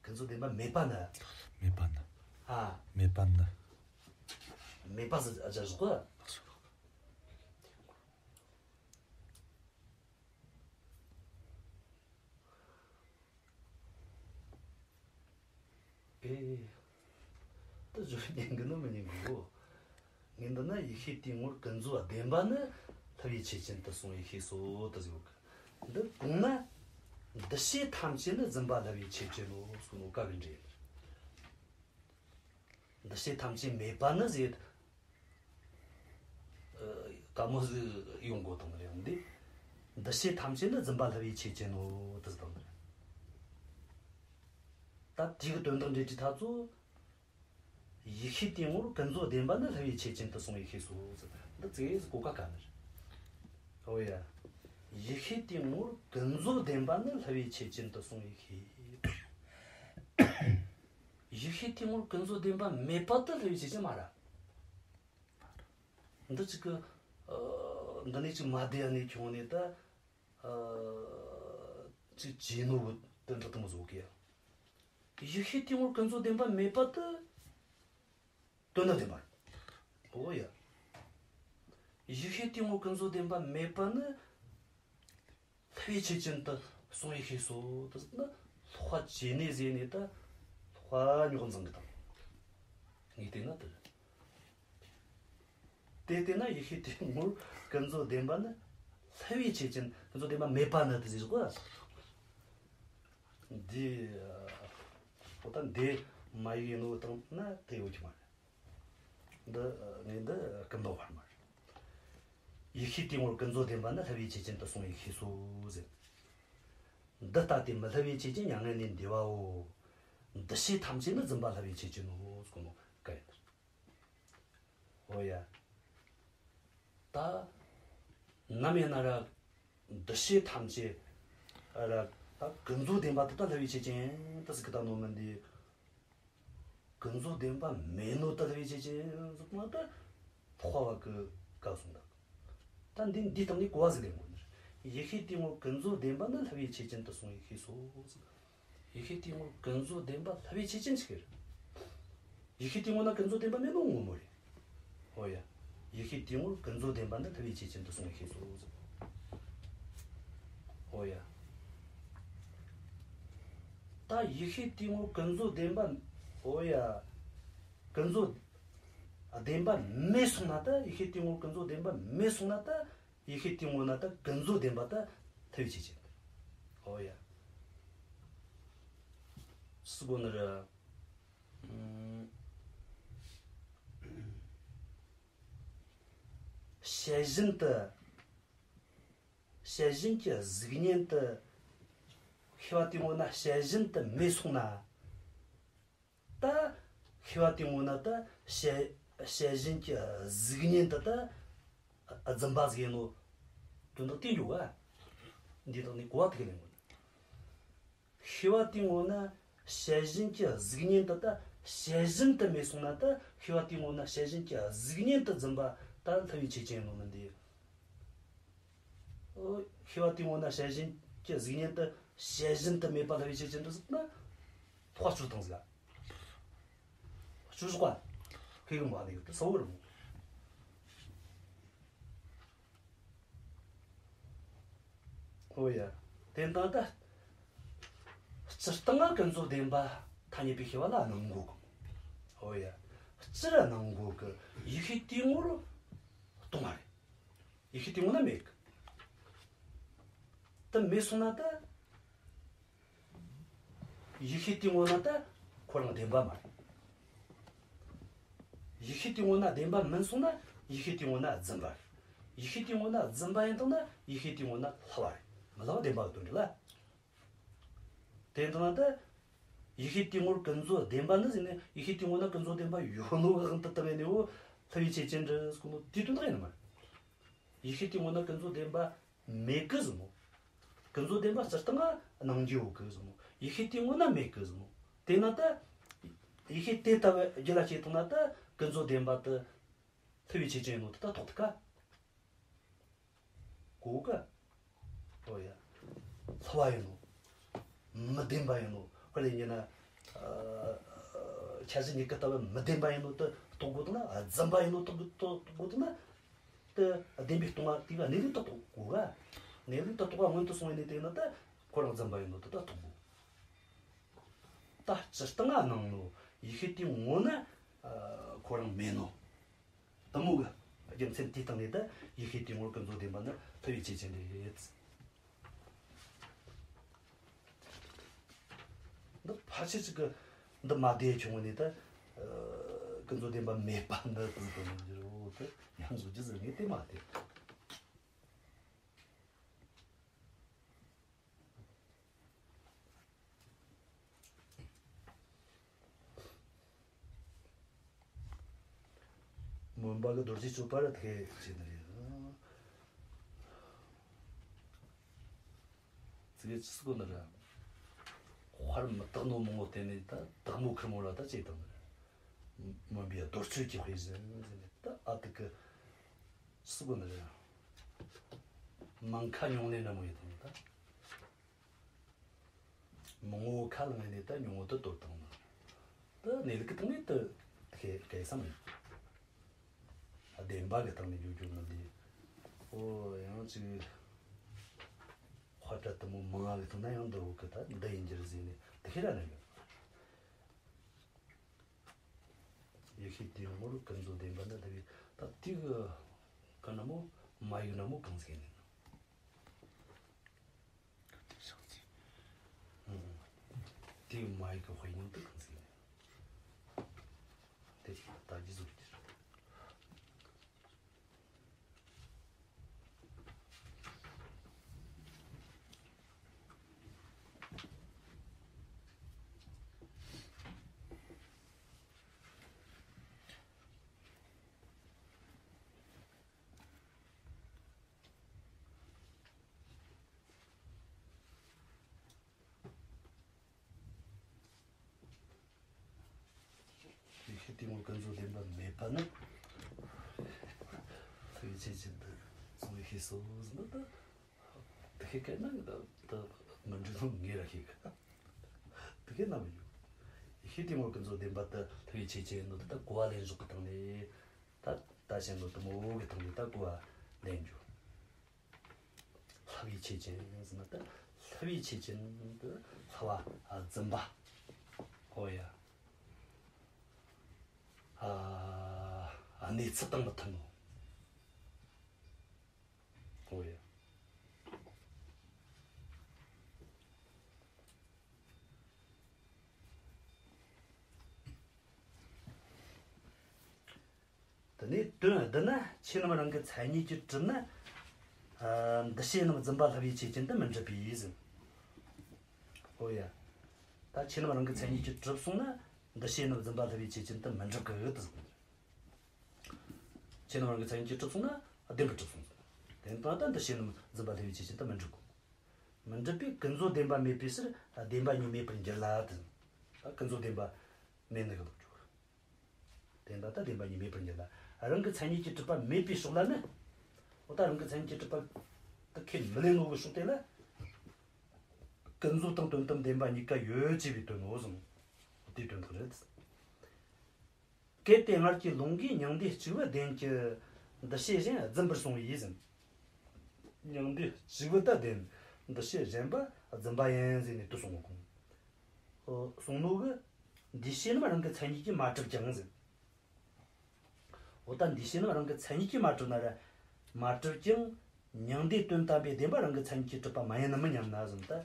ཀུན་རྫོབ་བདེན་པ་མེད་པ་ནི། མེད་པ་ནི། ཨ། མེད་པ་ནི། མེད་པ་ཟེར་ཨ་ཅག་བཞག་གོ། ཨེ། ད་བརྗོད་ཉན་གི་ནི་མི་ཉན་གི་གོ། ངས་འདི་ན་ཡིད་ཤེས་དེའི་ངོར་ཀུན་རྫོབ་བདེན་པ་ནི་སླུ་བའི་ཆོས་ཅན་དུ་སོང་བས་ཤེས་སོ་དེ་ཟེར་གི། འདི་གོང་ན་འདུ་བྱེད་ཐམས་ཅད་ནི་བརྫུན་པ་སླུ་བའི་ཆོས་ཅན་ནོ་ཟེར་གོ་ནོ་ག་གི་འགྲེལ་ཡིན། འདུ་བྱེད་ཐམས་ཅད་མེད་པ་ནི་ཟེར། ཨ། དཀའ་མོ་ཟིག་ཡོང་གོ་དང་རེད་འདི། འདུ་བྱེད་ཐམས་ཅད་ནི་བརྫུན་པ་སླུ་བའི་ཆོས་ཅན་ནོ་དེ་དང་རེད། ད་དེ་གི་དོན་དག་འགྲེལ་གྱི་ཐབས་ཚུལ། ཡིད་ཤེས་དེའི་ངོར་ཀུན་རྫོབ་བདེན་པ་ནི་སླུ་བའི་ཆོས་ཅན་དུ་སོང་བས་ཤེས་སོ་ཟེར། འདི་ཙེ་གོ་ཀ་ཀ་ནི་རེད། འོ་ཡ། ཡིད་ཤེས་དེའི་ངོར་ཀུན་རྫོབ་བདེན་པ་ནི་སླུ་བའི་ཆོས་ཅན་དུ་སོང་བས་ཤེས། ཡིད་ཤེས་དེའི་ངོར་ཀུན་རྫོབ་བདེན་པ་མེད་པ་དེ་སླུ་བའི་ཆོས་ཅན་མ་རེད། འདི་ཅིག་གི། ཨ། འདི་ནས་ཅིག་མ་བསྡད་ནས་ཁྱོང་ནས་ད། ཨ། ཅིག་བྱས་ནོ་གི་དོན་དག་དེ་མོ་བཟོ་གི་ཡ། ཡིད་ཤེས་དེའི་ངོར་ཀུན་རྫོབ་བདེན་པ་མེད་པ་དེ་དོན་དམ་བདེན་པ་རེད། འོ་ཡ། ཡིད་ཤེས་དེའི་ངོར་ཀུན་རྫོབ་བདེན་པ་མེད་པ་ནི་སླུ་བའི་ཆོས་ཅན་དུ་སོང་བས་ཤེས་སོ་དེ་ཟེར་ན། ལྷག་པ་བྱས་ནས་ཟེར་ནས་ད་ལྷག་པ་རྙོག་འཛིང་གི་དང་། ངས་བལྟས་ན་དེ་རེད། དེ་བལྟས་ན་ཡིད་ཤེས་དེའི་ངོར་ཀུན་རྫོབ་བདེན་པ་ནི་སླུ་བའི་ཆོས་ཅན། ཀུན་རྫོབ་བདེན་པ་མེད་པ་ནི་དེ་ཟེར་གོ། འདི། འོ་ད་འདི་མ་ཡིག་ཡིན་ནོ་བཏང་ན་དེ་ཡོད་ཀྱི་མ་རེད། འདི་ངས་འདི་སྐུ་མདོག་དཔར་མ་རེད། ཡིད་ཤེས་དེའི་ངོར་ཀུན་རྫོབ་བདེན་པ་ནི་སླུ་བའི་ཆོས་ཅན་དུ་སོང་བས་ཤེས་སོ་ཟེར། འདི་ལྟ་སྟེ་མི་སླུ་བའི་ཆོས་ཅན་མྱ་ངན་ལས་འདས་པའོ། འདུ་བྱེད་ཐམས་ཅད་ནི་བརྫུན་པ་སླུ་བའི་ཆོས་ཅན་ནོ་ཟེར་གོ་ནོ་ག་ཡིན། འོ་ཡ། ད་ནམ་ཡིན་ན་ར་འདུ་བྱེད་ཐམས་ཅད་ར་ད་ཀུན་རྫོབ་བདེན་པ་དེ་ད་སླུ་བའི་ཆོས་ཅན་དུ་ཟེར་གི་ད་ནོ་མིན་འདི། ཀུན་རྫོབ་བདེན་པ་མེད་ནོ་དེ་སླུ་བའི་ཆོས་ཅན་ཟེར་ན་ད་ལྷག་པ་གི་བཀག་སོང་ད། ད་འདི་འདིའི་སྟེང་ནས་གོ་བ་ཟིག་ལེན་དགོས་ནི་རེད། ཡིད་ཤེས་དེའི་ངོར་ཀུན་རྫོབ་བདེན་པ་ནི་སླུ་བའི་ཆོས་ཅན་དུ་སོང་བས་ཤེས་སོ་ཟེར། ཡིད་ཤེས་དེའི་ངོར་ཀུན་རྫོབ་བདེན་པ་སླུ་བའི་ཆོས་ཅན་ཆི་གི་རེད། ཡིད་ཤེས་དེའི་ངོ་ན་ཀུན་རྫོབ་བདེན་པ་མེད་ནོ་ངོ་མ་རེད། འོ་ཡ། ཡིད་ཤེས་དེའི་ངོར་ཀུན་རྫོབ་བདེན་པ་འདི་སླུ་བའི་ཆོས་ཅན་དུ་སོང་བས་ཤེས་སོ་ཟེར། འོ་ཡ། ད་ཡིད་ཤེས་དེའི་ངོར་ཀུན་རྫོབ་བདེན་པ། འོ་ཡ། ཀུན་རྫོབ་བདེན་པ་མེད་སོང་ན། ད་ཡིད་ཤེས་དེའི་ངོར་ཀུན་རྫོབ་བདེན་པ་མེད་སོང་ན། ད་ཡིད་ཤེས་དེའི་ངོ་ན་ད་ཀུན་རྫོབ་བདེན་པ་ད་སླུ་བའི་ཆོས་ཅན། འོ་ཡ། སུ་གོ་ནི་རེད། ཨུམ། བྱད་བཞིན་དུ། བྱད་བཞིན་གྱི་གཟུགས་བརྙན་དེ། ཤེས་པ་དེའི་ངོ་ན་བྱད་བཞིན་དུ་མེད་སོང་ན། ད་ཤེས་པ་དེའི་ངོ་ན་ད་བྱད་བྱད་བཞིན་གྱི་གཟུགས་བརྙན་དེ་ད་བརྫུན་པ་ཟིག་ཡིན་ནོ། དོན་དག་དེ་འཇོག་ག། འདི་དག་ནི་གོ་བ་དེ་ག་ལེན་དགོས། ཤེས་པ་དེའི་ངོ་ན་ བྱད་བཞིན་གྱི་གཟུགས་བརྙན་དུ་ད་བྱད་བཞིན་དུ་མེད་སོང་ན་ད་ཤེས་པ་དེའི་ངོ་ན་བྱད་བཞིན་གྱི་གཟུགས་བརྙན་དུ་འཛིན་པ་ད་སླུ་བའི་ཆོས་ཅན་ཡིན་ནོ་མིན་ཏེ། ཨོ། ཤེས་པ་དེའི་ངོ་ན་བྱད་བཞིན་གྱི་གཟུགས་བརྙན་དུ་བྱད་བཞིན་དུ་མེད་པ་སླུ་བའི་ཆོས་ཅན་དུ་ཟེར་ན། ཐོག་གཅོད་བཏང་ཟིག་སྤྱོད་བཞག་པ། ཁོས་གི་མ་ནི་ཡོད་དུ་ས་བོ་རུ། ཨོ་ཡ། དེ་འདྲ་ད། སྤྱིར་བཏང་ང་ཀུན་རྫོབ་བདེན་པ་ཐ་སྙད་པའི་ཤེས་པ་ལ་སྣང་གོ་གི། ཨོ་ཡ། སྤྱིར་སྣང་གོ་གི་ཡིད་ཤེས་དེའི་ངོར་སྟོང་བ་རེད། ཡིད་ཤེས་དེའི་ངོ་ན་མེད་གི། དེ་མེད་སོང་ན་ད། ཡིད་ཤེས་དེའི་ངོ་ན་ད་ཁོ་རང་བདེན་པ་མ་རེད། ཡིད་ཤེས་དེའི་ངོ་ན་བདེན་པ་མིན་སོང་ན་ཡིད་ཤེས་དེའི་ངོ་ན་རྫུན་པ་རེད། ཡིད་ཤེས་དེའི་ངོ་ན་རྫུན་པ་ཡིན་དང་ན་ཡིད་ཤེས་དེའི་ངོ་ན་སླུ་བ་རེད། མི་སླུ་བ་བདེན་པ་གི་དོན་རེད་ལ། དེ་ཡིན་དང་ན་ད། ཡིད་ཤེས་དེའི་ངོར་ཀུན་རྫོབ་བདེན་པ་ནི་ཟེར་ནས་ཡིད་ཤེས་དེའི་ངོ་ན་ཀུན་རྫོབ་བདེན་པ་ཡོད་ནོ་གི་དབང་དུ་བཏང་ངེ་ནས་འོ་སླུ་བའི་ཆོས་ཅན་རེད་ཟེར་གོ་ནོ་དེའི་དོན་དག་ཡིན་ནི་མ་རེད། ཡིད་ཤེས་དེའི་ངོ་ན་ཀུན་རྫོབ་བདེན་པ་མེད་གི་ཟེར་ནོ། ཀུན་རྫོབ་བདེན་པ་སྤྱིར་བཏང་ང་སྣང་རྒྱུ་ཡོད་གི་ཟེར་ནོ། ཡིད་ཤེས་དེའི་ངོ་ན་མེད་གི་ཟེར་ནོ། དེས་ན་ད། ཡིད་ཤེས་དེ་ལྟ་བུ་རྒྱུད་ལ་སྐྱེས་ཐུབ་ན་ད་ཀུན་རྫོབ་བདེན་པ་དེ་སླུ་བའི་ཆོས་ཅན་ཡིན་ནོ་དེ་ད་རྟོགས་ཐུབ་ག་གོ་ག་ཨོ་ཡ། སླུ་བ་ཡིན་ནོ། མི་བདེན་པ་ཡིན་ནོ། དཔེར་ན་ཡིན་ན། ཨ། འཆར་གཞི་གཉིས་ཀ་ལྟ་བུ་མི་བདེན་པ་ཡིན་ནོ་དེ་རྟོགས་དགོས་དང་ན་རྫུན་པ་ཡིན་ནོ་རྟོགས་དགོས་རྟོགས་དགོས་དང་ན། དེ་བདེན་པའི་སྟོང་པ་དེ་ག་གནས་ལུགས་དེ་རྟོགས་དགོས་ག་གནས་ལུགས་དེ་རྟོགས་པ་སྔོན་དུ་སོང་བའི་གནས་དེ་ཡིན་ན་ད་ཁོ་རང་རྫུན་པ་ཡིན་ནོ་དེ་ད་རྟོགས་དགོས། ད་སྤྱིར་བཏང་ང་སྣང་ནོ་ཡིད་ཤེས་དེའི་ངོ་ན་ཁོ་རང་མེད་ནོ། དེ་མོ་གི་རྒྱུ་མཚན་དེའི་སྟེང་ནས་ད་ཡིད་ཤེས་དེའི་ངོར་ཀུན་རྫོབ་བདེན་པ་ནི་སླུ་བའི་ཆོས་ཅན་རེད། འདི་ཕལ་ཆེར་ཅིག་གི་འདི་མ་བདེ་བྱུང་བ་ནས་ད་ཀུན་རྫོབ་བདེན་པ་མེད་པ་འདི་དང་དུ་མི་འགྱུར་རོ་དེ་ཉམས་བཟོ་རྒྱུ་ཟེར་ངས་དེ་མ་བདེ། མོན་པ་གི་རྡོ་རྗེ་གཅོད་པ་ར་དེ་བྱས་ནི་རེད། ཙི་གེ་ཅི་སུ་གོ་ནི་ར། དཔལ་མི་རྟག་ནོ་མང་བོ་བསྟན་ནས་ད་དག་མོ་ཁིར་མོ་ར་ད་བྱས་དང་ནི་ར། མོན་པའི་རྡོ་གཅོད་ཀྱི་དཔེ་བཞིན་ཟེར་ནས་ད་ཨ་ཏི་ཀི་ཅི་སུ་གོ་ནི་ར། མང་ཁ་ཉུང་ནས་འདྲ་མོ་ཡོད་དང་ད། མང་བོ་ཁ་ལ་ངེས་ནས་ད་ཉུང་བོ་དུ་དོར་བཏང་ནོ། ད་གནས་ལུགས་ཀྱི་སྟེང་ནས་དུ་ཁེ་གེ་སམ་ཡིན། བདེན་པ་གི་སྟེང་ནས་བརྗོད་རྒྱུ་མི་འདི། ཨོ་ཡང་ཅིག་དཔལ་གྲལ་དུ་མོ་མང་ང་གི་ཐོག་ན་ཡང་འདི་འོག་གི་ད་འདི་ཡིན་གྱི་རེད་ཟེར་ནས་དེ་ཁེ་ར་ན་ཡོད། ཡེ་ཤེས་དེའི་ངོར་ཀུན་རྫོབ་བདེན་པ་འདི་ལྟ་བུའི་ད་དེ་གི་ག་ན་མོ་མ་ཡིག་ན་མོ་གང་ཟིག་ཡིན་ནོ། དེ་ཤག་ཚེ། དེའི་མ་ཡིག་གི་དཔེ་ཉུང་དུ་གང་ཟིག་ནས། དེ་ཞིག་ལ་ལྟ་རྒྱུ་བཟོ་རྒྱུ་རེད། ཡེ་ཤེས་དེའི་ངོར་ཀུན་རྫོབ་བདེན་པ་མེད་པ་ནི། སླུ་བའི་ཆོས་ཅན་དུ་སོང་བའི་ཤེས་སོ་ཟེར་ན་ད། དེ་ཤེས་གལ་ན་ད་ད་མི་འགྲིག་ནོ་ངེས་ར་ཤེས་གི། དེ་ཤེས་ན་མི་འགྲིག་ཡེ་ཤེས་དེའི་ངོར་ཀུན་རྫོབ་བདེན་པ་དུ་སླུ་བའི་ཆོས་ཅན་ཡིན་ནོ་ད་གོ་བ་ལེན་ཕྱོགས་ཀྱི་སྟེང་ནས། ད་ད་བཤད་ནོ་དུ་མོ་བོ་གི་སྟེང་ནས་ད་གོ་བ་ལེན་རྒྱུ། སླུ་བའི་ཆོས་ཅན་ཟེར་ན་ད་སླུ་བའི་ཆོས་ཅན་དུ་སླུ་བ་རྫུན་པ། ཨོ་ཡ། ཨ་གནས་ཚུལ་དང་མི་མཐུན་ནོ། ཨོ་ཡ། དེ་ནས་དོན་བསྡུ་ན་ཆོས་རྣམས་རང་གི་མཚན་ཉིད་ཀྱིས་གྲུབ་ན། ཨ་འདུ་བྱེད་རྣམས་རྫུན་པ་སླུ་བའི་ཆོས་ཅན་དུ་མི་འགྲུབ་པས་ཟེར། ཨོ་ཡ། ད་ཆོས་རྣམས་རང་གི་མཚན་ཉིད་ཀྱིས་གྲུབ་སོང་ན་འདུ་བྱེད་རྣམས་རྫུན་པ་སླུ་བའི་ཆོས་ཅན་དུ་མི་འགྲུབ་གི་ཡོད་དུ་ཟེར། ཆོས་རྣམས་རང་གི་མཚན་ཉིད་ཀྱིས་གྲུབ་སོང་ན་བདེན་པར་གྲུབ་སོང་ཟེར། དེ་ལྟ་ན་ད་འདུ་བྱེད་རྣམས་རྫུན་པ་སླུ་བའི་ཆོས་ཅན་དུ་མི་འགྲུབ་གོ། མི་འགྲུབ་པས་ཀུན་རྫོབ་བདེན་པ་མེད་པའི་ཕྱིར་བདེན་པ་གཉིས་མེད་པར་འགྱུར་ལ་དེ། ད་ཀུན་རྫོབ་བདེན་པ་མེད་ནི་གི་ལོག་རྒྱུ། བདེན་པ་དང་བདེན་པ་གཉིས་མེད་པར་འགྱུར་ལ། རང་གི་མཚན་ཉིད་ཀྱིས་གྲུབ་པ་མེད་པའི་ཕྱོགས་ལ་ནི། འོ་ད་རང་གི་མཚན་ཉིད་ཀྱིས་གྲུབ་པ་དེ་ཁས་མི་ལེན་ནོ་གི་ཕྱོགས་དེ་ལ། ཀུན་རྫོབ་དང་དོན་དམ་བདེན་པ་གཉིས་ཀ་ཡོད་ཅེས་པའི་དོན་ནོ་གསུངས། དེའི་དོན་དག་རེད། གལ་ཏེ་སྔར་གྱི་ལུང་གིས་མྱང་འདས་གཅིག་པུ་བདེན་གྱི་འདུ་བྱེད་གཞན་རྫུན་པར་གསུངས་པས་ཟེར། མྱང་འདས་གཅིག་པུ་ད་བདེན། འདུ་བྱེད་གཞན་པ་རྫུན་པ་ཡིན་ཟེར་ནས་དེ་གསུངས་ནོ་གོ། ཨོ། གསུངས་ནོ་གི། འདུས་བྱས་རྣམས་རང་གི་མཚན་ཉིད་ཀྱིས་མ་གྲུབ་ཀྱང་ཟེར། འོ་ད་འདུས་བྱས་རྣམས་རང་གི་མཚན་ཉིད་ཀྱིས་མ་གྲུབ་ན་ར། མ་གྲུབ་ཀྱང་། མྱང་འདས་དོན་དམ་པའི་བདེན་པ་རང་གི་མཚན་ཉིད་ཀྱིས་གྲུབ་པ་མ་ཡིན་ནམ་སྙམ་ན་ཟེར་ད།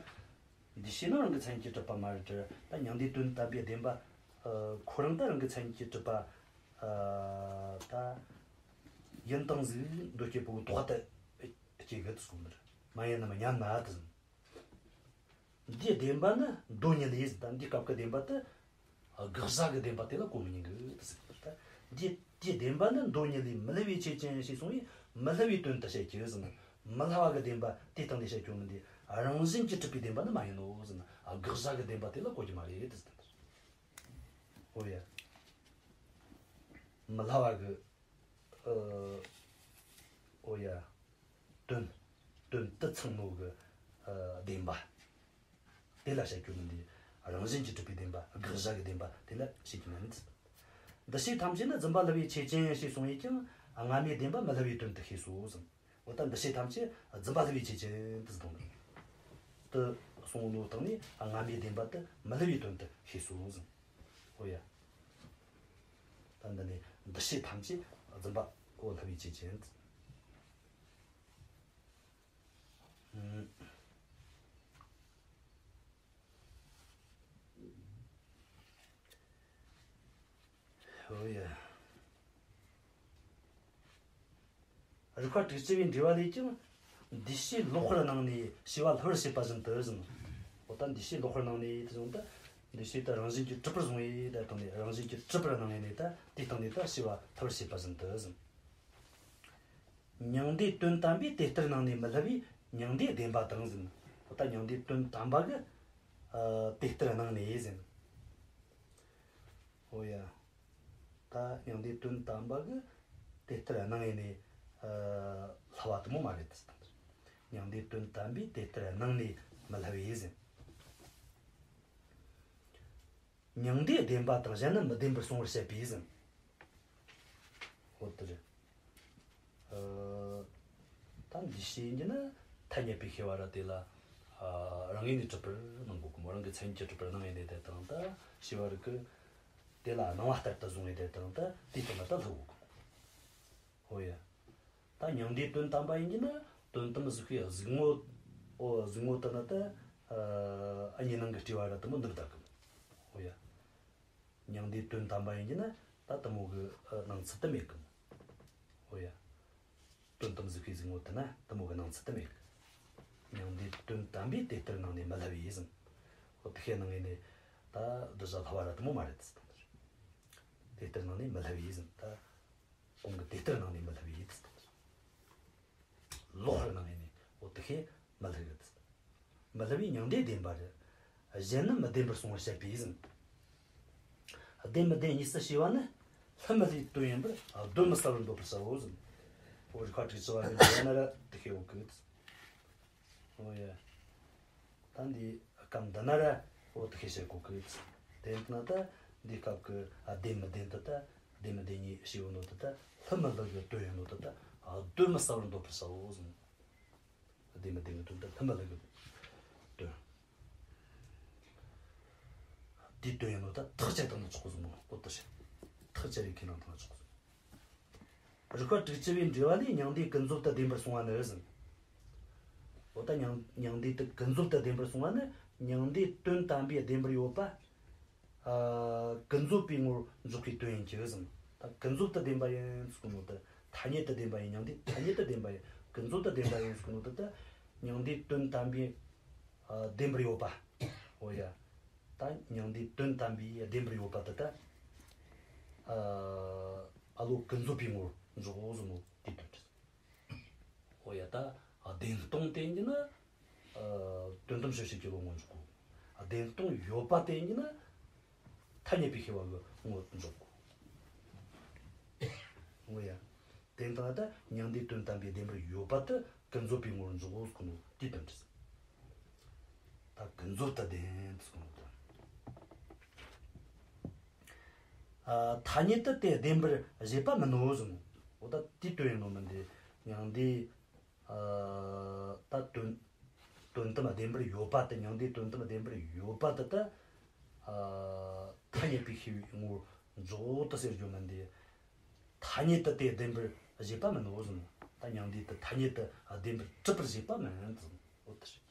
འདུས་བྱས་རྣམས་རང་གི་མཚན་ཉིད་ཀྱིས་གྲུབ་པ་མ་རེད་དྲ། ད་མྱང་འདས་དོན་དམ་པའི་བདེན་པ། ཨ། ཁོ་རང་ད་རང་གི་མཚན་ཉིད་ཀྱིས་གྲུབ་པ། ཨ། ད་ཡིན་སྟངས་ཟིག་འདོད་སྐྱེ་པོ་གི་དོགས་པ་དེ་སྐྱེ་གི་དུ་སོང་ནི་རེད། མ་ཡིན་ནམ་སྙམ་ན་དུ་ཟིན། འདིའི་བདེན་པ་ནི་མདོ་ཉིད་ལས་ཟིན། ད་འདིའི་སྐབས་ཀྱི་བདེན་པ་དེ། དགག་བྱ་གི་བདེན་པ་དེ་ལ་གོ་མི་ཉན་གི་དུ་ཟིན། ད་འདི་འདིའི་བདེན་པ་ནི་མདོ་ཉིད་ལས་མི་སླུ་བའི་ཆོས་ཅན་ཞེས་གསུངས་པས། མི་སླུ་བའི་དོན་དུ་བཤད་ཀྱི་ཟིན། མི་སླུ་བ་གི་བདེན་པ་དེའི་སྟེང་ནས་བཤད་རྒྱུ་ནི་འདི། རང་བཞིན་གྱིས་གྲུབ་པའི་བདེན་པ་ནི་མ་ཡིན་ནོ་ཟིན། དགག་བྱ་གི་བདེན་པ་དེ་ལ་གོ་རྒྱུ་མ་རེད་དུ་ཟིན། འོ་ཡ། མི་སླུ་བ་གི། ཨ། འོ་ཡ། དོན། དོན་དུ་ཚང་ནོ་གི། ཨ། བདེན་པ། དེ་ལ་བཤད་རྒྱུ་ནི་འདི། རང་བཞིན་གྱིས་གྲུབ་པའི་བདེན་པ། དགག་བྱ་གི་བདེན་པ་དེ་ལ་བཤད་རྒྱུ་མིན། འདུ་བྱེད་ཐམས་ཅད་ནི་རྫུན་པ་སླུ་བའི་ཆོས་ཅན་ཞེས་གསུངས་པས་ཀྱང་། སྔ་མའི་བདེན་པ་མི་སླུ་བའི་དོན་དུ་ཤེས་སོ་ཟིན། འོ་ད་འདུ་བྱེད་ཐམས་ཅད་རྫུན་པ་སླུ་བའི་ཆོས་ཅན་དུ་ཟིན་དང་། དུ་གསུངས་ནོ་སྟེང་ནས་སྔ་མའི་བདེན་པ་དེ་མི་སླུ་བའི་དོན་དུ་ཤེས་སོ་ཟིན། འོ་ཡ། ད་འདི་ནི་འདུ་བྱེད་ཐམས་ཅད་རྫུན་པ་འོ་སླུ་བའི་ཆོས་ཅན། ཨུམ། འོ་ཡ། རིགས་པ་དྲུག་ཅུ་པའི་འགྲེལ་པ་ལས་ཀྱང་། འདུས་བྱས་ལོག་པར་སྣང་ནས་བྱས་པ་སླུ་བར་བྱེད་པ་བཞིན་དུ་ཟིན། འོ་ད་འདུས་བྱས་ལོག་པར་སྣང་ནས་དེ་བཟུང་ད། འདུས་བྱས་ད་རང་བཞིན་གྱིས་གྲུབ་པར་བཟུང་བས་ད་དང་ནས་རང་བཞིན་གྱིས་གྲུབ་པར་སྣང་ནས་ད་དེའི་སྟེང་ནས་ད་བྱས་པ་སླུ་བར་བྱེད་པ་བཞིན་དུ་ཟིན། མྱང་འདས་དོན་དམ་པས་དེ་ལྟར་སྣང་ནས་མི་སླུ་བས་མྱང་འདས་བདེན་པ་དང་ཟིན། འོ་ད་མྱང་འདས་དོན་དམ་པ་གི། ཨ། དེ་ལྟར་སྣང་ནས་ཟིན། འོ་ཡ། ད་མྱང་འདས་དོན་དམ་པ་གི་དེ་ལྟར་སྣང་ཡས་ནས། ཨ། སླུ་བ་དེ་མོ་མ་རེད་དེ་ཟིན། མྱང་འདས་དོན་དམ་པས་དེ་ལྟར་སྣང་ནས་མི་སླུ་བས་ཟིན། མྱང་འདས་བདེན་པ་དང་གཞན་ནི་མི་བདེན་པར་གསུང་བར་བཤད་པས་ཟིན། འོ་དེ་རེད། ཨ། ད་འདུས་བྱས་ཡིན་གྱི་ན་ཐ་སྙད་པའི་ཤེས་པ་ར་དེ་ལ། ཨ། རང་ངོས་ནས་གྲུབ་པར་སྣང་དགོས་གི་མོ། རང་གི་མཚན་ཉིད་ཀྱིས་གྲུབ་པར་སྣང་ཡས་ནས་དེ་དང་ད་ཤེས་པ་རིག་གི། དེ་ལ་སྣང་བ་ལྟར་དུ་བཟུང་བས་དེ་དང་ད་དེའི་སྟེང་ལ་ད་སླུ་དགོས་གི་མོ། འོ་ཡ། ད་མྱང་འདས་དོན་དམ་པ་ཡིན་གྱི་ན་དོན་དམ་གཟིགས་པའི་གཟིགས་ངོ་། འོ་གཟིགས་ངོ་དེ་ན་ད། ཨ། གཉིས་སྣང་གི་སྤྲོས་པ་ར་དེ་མོ་འདུམ་བཏང་གི་མོ། འོ་ཡ། མྱང་འདས་དོན་དམ་པ་ཡིན་གྱི་ན་ད་དེ་མོ་གི། ཨ། སྣང་ཚུལ་དེ་མེད་གི་མོ། འོ་ཡ། དོན་དམ་གཟིགས་པའི་གཟིགས་ངོ་དེ་ན་དེ་མོ་གི་སྣང་ཚུལ་དེ་མེད་གི། མྱང་འདས་དོན་དམ་པས་དེ་ལྟར་སྣང་ནས་མི་སླུ་བས་ཟིན། འོ་དེ་ཤེས་སྣང་ངེ་ནས་ད་གདུལ་བྱ་སླུ་བ་ར་དེ་མོ་མ་རེད་དེ་ཟིན། དེ་ལྟར་སྣང་ནས་མི་སླུ་བས་ཟིན་ད། གོང་གི་དེ་ལྟར་སྣང་ནས་མི་སླུ་བའི་ཡིད་དུ་ལོག་པར་སྣང་ཡས་ནས་འོ་དེ་ཤེས་མི་སླུ་གི། མི་སླུ་བའི་མྱང་འདས་བདེན་པ་རེད། གཞན་ནི་མི་བདེན་པར་གསུང་བར་བཤད་པས་ཟིན། བདེན་མི་བདེན་གཉིས་སུ་ཕྱེ་བ་ནི། སླུ་མི་སླུའི་དོན་ཡིན་པར་གདོན་མི་ཟ་བར་འདོད་པར་བྱའོ་ཟིན། འོ་རིགས་པ་དྲུག་ཅུ་པ་གི་འགྲེལ་ན་ར་དེ་ཤེས་འོ་གི། འོ་ཡ། ད་འདི་སྐབས་འདི་ན་ར་འོ་དེ་ཤེས་བྱེད་དགོས་གི། དེ་ཡིན་ན་ད་འདི་སྐབས་ཀྱི་བདེན་མི་བདེན་དུ་ད་བདེན་མི་བདེན་གཉིས་ཞེས་པ་ནོ་དུ་ད་སླུ་མི་སླུ་གི་དོན་ཡིན་ནོ་དུ་ད་གདོན་མི་ཟ་བར་འདོད་པར་བྱའོ་གསུངས། བདེན་མི་བདེན་གྱི་དོན་ད་སླུ་མི་སླུ་གི་དོན། དེའི་དོན་ཡིན་ནོ་ད་ཐག་བཅད་བཏང་ན་ཆོག་གི་གསུངས་ནོ། འོ་དེ་ཤེས། ཐག་བཅད་རེ་ཁས་བླངས་བཏང་ན་ཆོག་གི་གསུངས། རིགས་པ་དྲུག་ཅུ་པའི་འགྲེལ་བ་ལས་མྱང་འདས་ཀུན་རྫོབ་ཏུ་བདེན་པར་གསུངས་པ་ནི་ཟིན། འོ་ད་མྱང་མྱང་འདས་དེ་ཀུན་རྫོབ་ཏུ་བདེན་པར་གསུངས་པ་ནི་མྱང་འདས་དོན་དམ་པའི་བདེན་པར་ཡོད་པ། ཨ། ཀུན་རྫོབ་པའི་ངོར་འཇོག་པའི་དོན་ཡིན་གྱི་ཟིན། ད་ཀུན་རྫོབ་ཏུ་བདེན་པ་ཡིན་ཟེར་གོ་ནོ་ད་ཐ་སྙད་དུ་བདེན་པ་ཡིན། མྱང་འདས་ཐ་སྙད་དུ་བདེན་པ་ཡིན། ཀུན་རྫོབ་ཏུ་བདེན་པ་ཡིན་ཟེར་གོ་ནོ་ད་ད་མྱང་འདས་དོན་དམ་པའི། ཨ། བདེན་པར་ཡོད་པ། འོ་ཡ། ད་མྱང་འདས་དོན་དམ་པའི་བདེན་པར་ཡོད་པ་དེ་ད། ཨ། ཨ་ལོ་ཀུན་རྫོབ་པའི་ངོར་འཇོག་གོ་ཟེར་ནོ་དེའི་དོན་རེད། འོ་ཡ། ད་བདེན་སྟོང་བསྟན་གྱི་ན། ཨ། དོན་དམ་དཔྱོད་བྱེད་ཀྱི་བློ་ངོར་འཇོག་གོ། བདེན་སྟོང་ཡོད་པ་བསྟན་གྱི་ན། ཐ་སྙད་པའི་ཤེས་པ་གི་ངོ་བོར་འཇོག་གོ། འོ་ཡ། དེ་ལྟ་ད་མྱང་འདས་དོན་དམ་པའི་བདེན་པར་ཡོད་པ་དེ་ཀུན་རྫོབ་པའི་ངོ་བོར་འཇོག་གོ་ཟེར་གོ་ནོ་དེའི་དོན་དེ་ཟེར། ད་ཀུན་རྫོབ་ཏུ་བདེན་ཟེར་གོ་ནོ་དང་། ཨ། ཐ་སྙད་དུ་དེ་བདེན་པར་བཞེད་པ་མིན་ནོ་ཟེར་ནོ། འོ་ད་དེའི་དོན་ཡིན་ནོ་མིན་ཏེ། མྱང་འདས། ཨ། ད་དོན། དོན་དམ་བདེན་པར་ཡོད་པ་དེ། མྱང་འདས་དོན་དམ་བདེན་པར་ཡོད་པ་དེ་ད། ཨ། ཐ་སྙད་པའི་ཤེས་པའི་ངོ་བོར་འཇོག་དེ་ཟེར་རྒྱུ་མིན་ཏེ། ཐ་སྙད་དུ་དེ་བདེན་པར་བཞེད་པ་མིན་ནོ་ཟེར་ནོ། ད་མྱང་འདས་དེ་ཐ་སྙད་དུ་བདེན་པར་གྲུབ་པར་བཞེད་པ་མིན་ཟེར་ནོ། འོ་དེ་རེད།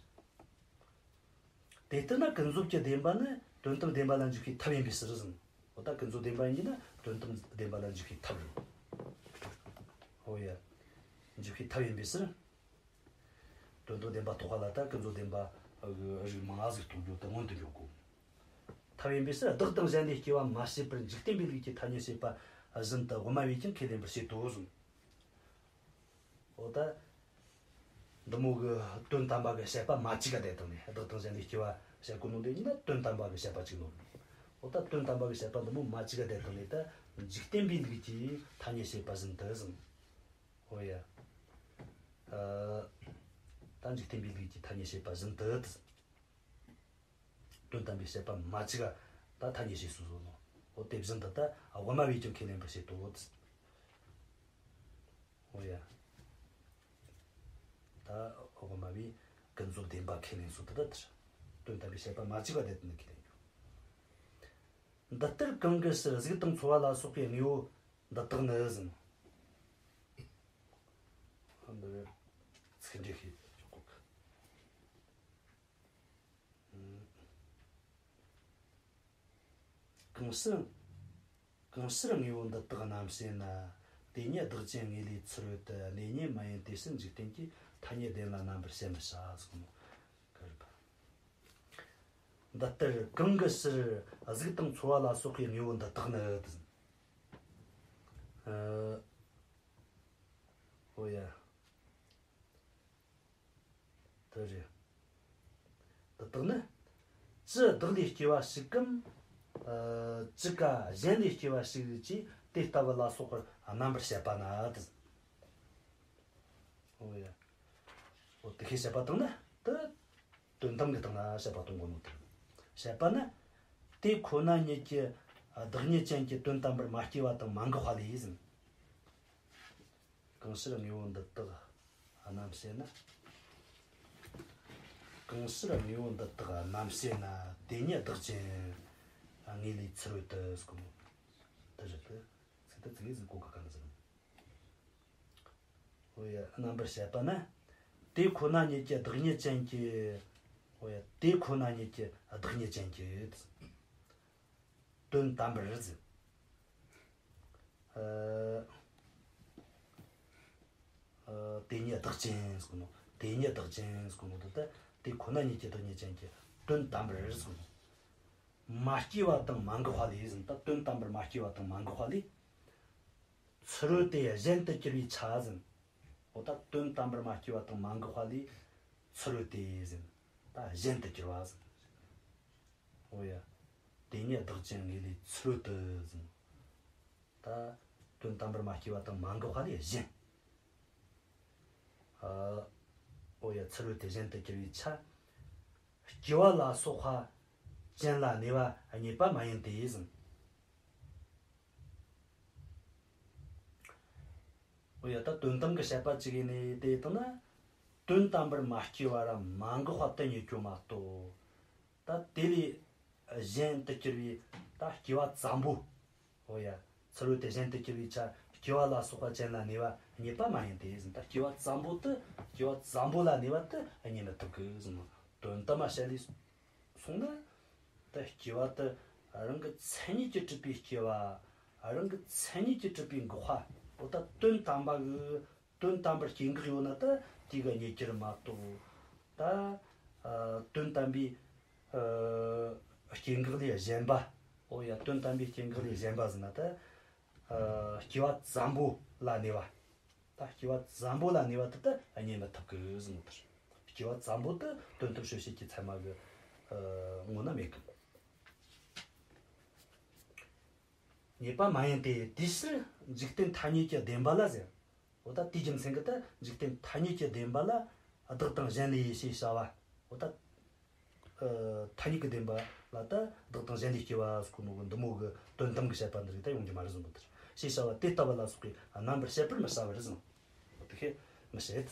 དེ་ལྟར་ན་ཀུན་རྫོབ་ཀྱི་བདེན་པ་ནི་དོན་དམ་བདེན་པ་ལ་འཇུག་པའི་ཐབས་ཡིན་པའི་ཕྱིར་ཟེར་ནོ། འོ་ད་ཀུན་རྫོབ་བདེན་པ་ཡིན་ན་དོན་དམ་བདེན་པ་ལ་འཇུག་པའི་ཐབས་རེད། འོ་ཡ། འཇུག་པའི་ཐབས་ཡིན་པའི་ཕྱིར། དོན་དམ་བདེན་པ་རྟོགས་པ་ལ་ད་ཀུན་རྫོབ་བདེན་པ་གི་རིགས་མང་ཟིག་རྟོགས་རྒྱུ་དེ་སྔོན་དུ་འཇོག་དགོས། ཐབས་ཡིན་པའི་ཕྱིར་བདག་དང་གཞན་ལས་སྐྱེ་བ་མ་བྱས་པར་འཇིག་རྟེན་པའི་ལུགས་ཀྱི་ཐ་སྙད་བྱེད་པ་བཞིན་དུ་དབུ་མ་བས་ཀྱང་ཁས་ལེན་པར་བྱེད་དོ་གསུངས། འོ་ད། འདི་མོ་གི་དོན་དམ་པ་གི་བཤད་པ་མ་གཅིག་ག་བསྡད་བཏང་ནས། བདག་དང་གཞན་ལས་སྐྱེ་བ་བཤད་གོ་ནོ་འདི་ཡིན་ན་དོན་དམ་པ་གི་བཤད་པ་གཅིག་ནོ། འོ་ད་དོན་དམ་པ་གི་བཤད་པ་འདི་མོ་མ་གཅིག་ག་བསྡད་བཏང་ནས། ད་འཇིག་རྟེན་པའི་ལུགས་ཀྱི་ཐ་སྙད་བྱེད་པ་བཞིན་དུ་ཟེར། འོ་ཡ། ཨ། ད་འཇིག་རྟེན་པའི་ལུགས་ཀྱི་ཐ་སྙད་བྱེད་པ་བཞིན་དུ་ཟེར། དོན་དམ་པའི་བཤད་པ་མ་གཅིག་ག་ད་ཐ་སྙད་བྱེད་སྲོལ་བཟོ་ནོ། འོ་དེ་བཞིན་དུ་ད་དབུ་མ་བས་ཀྱང་ཁས་ལེན་པར་བྱེད་དོ། འོ་ཡ། ད་དབུ་མ་བས་ཀུན་རྫོབ་བདེན་པ་ཁས་ལེན་སྲོལ་དེ་ད་དེ་རེད། དོན་དམ་པའི་བཤད་པ་མ་གཅིག་ག་བསྡད་དེ་ནི་ཁས་ལེན་རྒྱུ། འདི་ལྟར་གང་གི་ཕྱིར་གཟུགས་དང་ཚོར་བ་ལ་སོགས་པའི་དངོས་པོ་འདི་དག་ནི་ཟེར། འདི་ཚིག་འགྲེལ་ཞིག་ཆོག་གོ། གང་ཕྱིར། གང་ཕྱིར་དངོས་པོ་འདི་དག་རྣམ་བཤད་ན། དེ་ཉིད་བདག་ཅན་དངོས་ལས་ཚུར་བུད་དུ། གནས་རྙེད་མ་ཡིན་དེ་ཕྱིར་འཇིག་རྟེན་གྱི། ཐ་སྙད་བདེན་ལ་རྣམ་པར་བཤད་མི་བྱ་གསུངས་ནོ། འདི་ལྟར་གང་གི་ཕྱིར་གཟུགས་དང་ཚོར་བ་ལ་སོགས་པའི་དངོས་པོ་འདི་དག་ནི། ཨ། འོ་ཡ། དེ་རེད། འདི་དག་ནི། ཅི་བདག་ལས་སྐྱེ་བ་ཞིག་གམ། ཨ། ཅི་ཀ་གཞན་ལས་སྐྱེ་བ་ཞིག་ཅེས་དེ་ལྟ་བུ་ལ་སོགས་པར་རྣམ་པར་བཤད་པ་ན་དེ། འོ་ཡ། འོ་དེ་ཤེས་བྱ་བཏང་ན་དེ་དོན་དམ་གྱི་སྟེང་ན་བཤད་པ་གཏོང་དགོས་ནོ་དེ། བཤད་པ་ན། དེ་ཁོ་ན་ཉིད་ཀྱི་བདག་ཉིད་ཅན་གྱི་དོན་དམ་པར་མ་སྐྱེས་པ་དང་མ་འགགས་པ་ལས་ཟེར། གང་ཕྱིར་དངོས་པོ་འདི་དག་རྣམ་བཤད་ན། གང་ཕྱིར་དངོས་པོ་འདི་དག་རྣམ་བཤད་ན། དེ་ཉིད་བདག་ཅན་དངོས་ལས་ཚུར་བུད་དུ་ཟེར་གོ། དེ་རེད་དེ། ཚིག་དེ་ཚིག་ཟིག་གོ་ག་ག་ན་ཟེར། འོ་ཡ། རྣམ་པར་བཤད་པ་ན། དེ་ཁོ་ན་ཉིད་ཀྱི་བདག་ཉིད་ཅན་གྱི། འོ་ཡ། དེ་ཁོ་ན་ཉིད་ཀྱི་བདག་ཉིད་ཅན་གྱི། དོན་དམ་པར་ཟེར། ཨ། ཨ། དེ་ཉིད་བདག་ཅན་ཟེར་གོ་ནོ། དེ་ཉིད་བདག་ཅན་ཟེར་གོ་ནོ་དེ་ད་དེ་ཁོ་ན་ཉིད་ཀྱི་བདག་ཉིད་ཅན་གྱི་དོན་དམ་པར་ཟེར་གོ་ནོ། མ་སྐྱེས་པ་དང་མ་འགགས་པ་ལས་ཟེར། ད་དོན་དམ་པར་མ་སྐྱེས་པ་དང་མ་འགགས་པ་ལས། ཚུར་བུད་དེ་གཞན་དུ་གྱུར་པའི་ཆ་ཟེར། འོ་ད་དོན་དམ་པར་མ་སྐྱེས་པ་དང་མ་འགགས་པ་ལས་ཚུར་བུད་དེ་ཟེར། ད་གཞན་དུ་གྱུར་པ་ཟེར། འོ་ཡ། དེ་ཉིད་བདག་ཅན་དངོས་ལས་ཚུར་བུད་དུ་ཟེར། ད་དོན་དམ་པར་མ་སྐྱེས་པ་དང་མ་འགགས་པ་ལས་གཞན། ཨ། འོ་ཡ། ཚུར་བུད་དེ་གཞན་དུ་གྱུར་པའི་ཆ། སྐྱེ་བ་ལ་སོགས་པ་ཅན་ལ་གནས་པ་རྙེད་པ་མ་ཡིན་ཏེ་ཟེར། འོ་ཡ། ད་དོན་དམ་གྱི་བཤད་པ་གཅིག་ཡིན་ནི་དེ་ལྟ་ན། དོན་དམ་པར་མ་སྐྱེས་པ་ར་མ་འགགས་པ་དེ་རྙེད་རྒྱུ་མ་གཏོགས། ད་དེ་ལས་གཞན་དུ་གྱུར་པའི་ད་སྐྱེ་བ་ཙམ་པོ། འོ་ཡ། ཚུར་བུད་དེ་གཞན་དུ་གྱུར་པའི་ཆ། སྐྱེ་བ་ལ་སོགས་པ་ཅན་ལ་གནས་པ་རྙེད་པ་མ་ཡིན་ཏེ་ཟེར། ད་སྐྱེ་བ་ཙམ་པོ་དེ། སྐྱེ་བ་ཙམ་པོ་ལ་གནས་པ་དེ་རྙེད་མི་ཐུབ་གི་ཟེར་ནོ། དོན་དམ་མ་བཤད་ལས་སོང་ན། ད་སྐྱེ་བ་དེ་རང་གི་མཚན་ཉིད་ཀྱིས་གྲུབ་པའི་སྐྱེ་བ། རང་གི་མཚན་ཉིད་ཀྱིས་གྲུབ་པའི་འགག་པ། འོ་ད་དོན་དམ་པ་གི། དོན་དམ་པར་སྐྱེ་འགག་ཡོད་ན་ད་དེ་ག་རྙེད་རྒྱུ་རེད་མ་གཏོགས། ད་ཨ་དོན་དམ་པའི་ཨ་སྐྱེ་འགག་ལས་གཞན་པ། འོ་ཡ། དོན་དམ་པའི་སྐྱེ་འགག་ལས་གཞན་པ་ཟེར་ན་ད། ཨ་སྐྱེ་བ་ཙམ་པོ་ལ་གནས་པ། ད་སྐྱེ་བ་ཙམ་པོ་ལ་གནས་པ་དེ་ད་རྙེད་མི་ཐུབ་གི་ཟེར་ནོ་དེ། སྐྱེ་བ་ཙམ་པོ་དེ་དོན་དམ་དཔྱོད་བྱེད་ཀྱི་ཚད་མ་གི་ཨ་ངོ་ན་མེད་གི། ཉེས་པ་མ་ཡིན་ཏེ། དེའི་ཕྱིར་འཇིག་རྟེན་ཐ་སྙད་ཀྱི་བདེན་པ་ལ་ཟེར། འོ་ད་དེའི་རྒྱུ་མཚན་གྱིས་ད་འཇིག་རྟེན་ཐ་སྙད་ཀྱི་བདེན་པ་ལ་བདག་དང་གཞན་ལས་ཞེས་བྱ་བ། འོ་ད་ཐ་སྙད་ཀྱི་བདེན་པ་ལ་ད་བདག་དང་གཞན་ལས་སྐྱེ་བ་ཟེར་གོ་ནོ་གི་འདི་མོ་གི་དོན་དམ་གྱི་བཤད་པ་འདི་རིགས་ད་ཡོང་རྒྱུ་མ་རེད་ཟེར་གོ། དེར་ཞེས་བྱ་བ་དེ་ལྟ་བུ་ལ་སོགས་པའི་རྣམ་པར་བཤད་པར་མི་བྱ་བར་ཟེར། འོ་དེ་ཤེས་མི་བྱེད།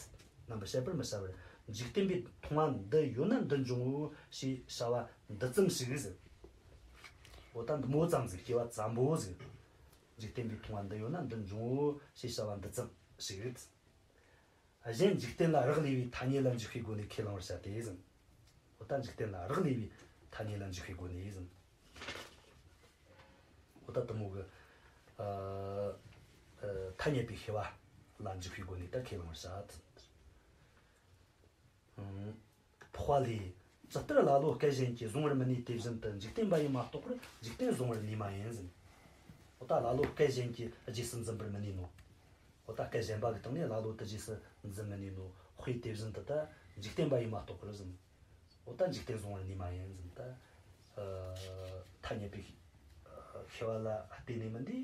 རྣམ་པར་བཤད་པར་མི་བྱ་བར། འཇིག་རྟེན་པའི་མཐོང་བ་འདི་ཡོད་ན་འདི་འབྱུང་ངོ་ཞེས་བྱ་བ་འདི་ཙམ་ཞིག་ཟེར། འོ་ད་འདི་མོ་ཙམ་ཟིག་སྐྱེ་བ་ཙམ་པོ་ཟིག་འཇིག་རྟེན་པའི་མཐོང་བ་འདི་ཡོད་ན་འདི་འབྱུང་ངོ་ཞེས་བྱ་བ་འདི་ཙམ་ཞིག་གཞན་འཇིག་རྟེན་ལ་རག་ལས་པའི་ཐ་སྙད་ལ་འཇུག་པའི་སྒོ་ནས་ཁས་བླང་བར་བྱ་སྟེ་ཟེར། འོ་ད་འཇིག་རྟེན་ལ་རག་ལས་པའི་ཐ་སྙད་ལ་འཇུག་པའི་སྒོ་ནས་ཟེར། འོ་ད་དེ་མོ་གི་ཨ་ཨ་ཐ་སྙད་པའི་ཤེས་པ་ལ་འཇུག་པའི་སྒོ་ནས་ད་ཁས་བླང་བར་བྱ། ཨང་། འཕགས་པ་ལས། ཇི་ལྟར་ཀླ་ཀློ་སྐལ་གཞན་གྱིས་བཟུང་བར་མི་ནུས་དེ་བཞིན་དུ། འཇིག་རྟེན་པ་ཡིས་མ་རྟོགས་པར་འཇིག་རྟེན་བཟུང་བར་ནུས་མ་ཡིན་ཟེར། འོ་ད་ཀླ་ཀློ་སྐལ་གཞན་གྱིས་རྗེས་སུ་འཛིན་པར་མི་ནུས་ནོ། འོ་ད་སྐལ་གཞན་པ་གི་སྟེང་ནས་ཀླ་ཀློ་དེ་རྗེས་སུ་འཛིན་མི་ནུས་ནོ། དཔེ་དེ་བཞིན་དུ་ད་འཇིག་རྟེན་པ་ཡིས་མ་རྟོགས་པར་ཟེར། འོ་ད་འཇིག་རྟེན་བཟུང་བར་ནུས་མ་ཡིན་ཟེར། ད་ཨ་ཐ་སྙད་པའི་ཤེས་པ་ལ་བརྟེན་ནས་མིན་ཏེ།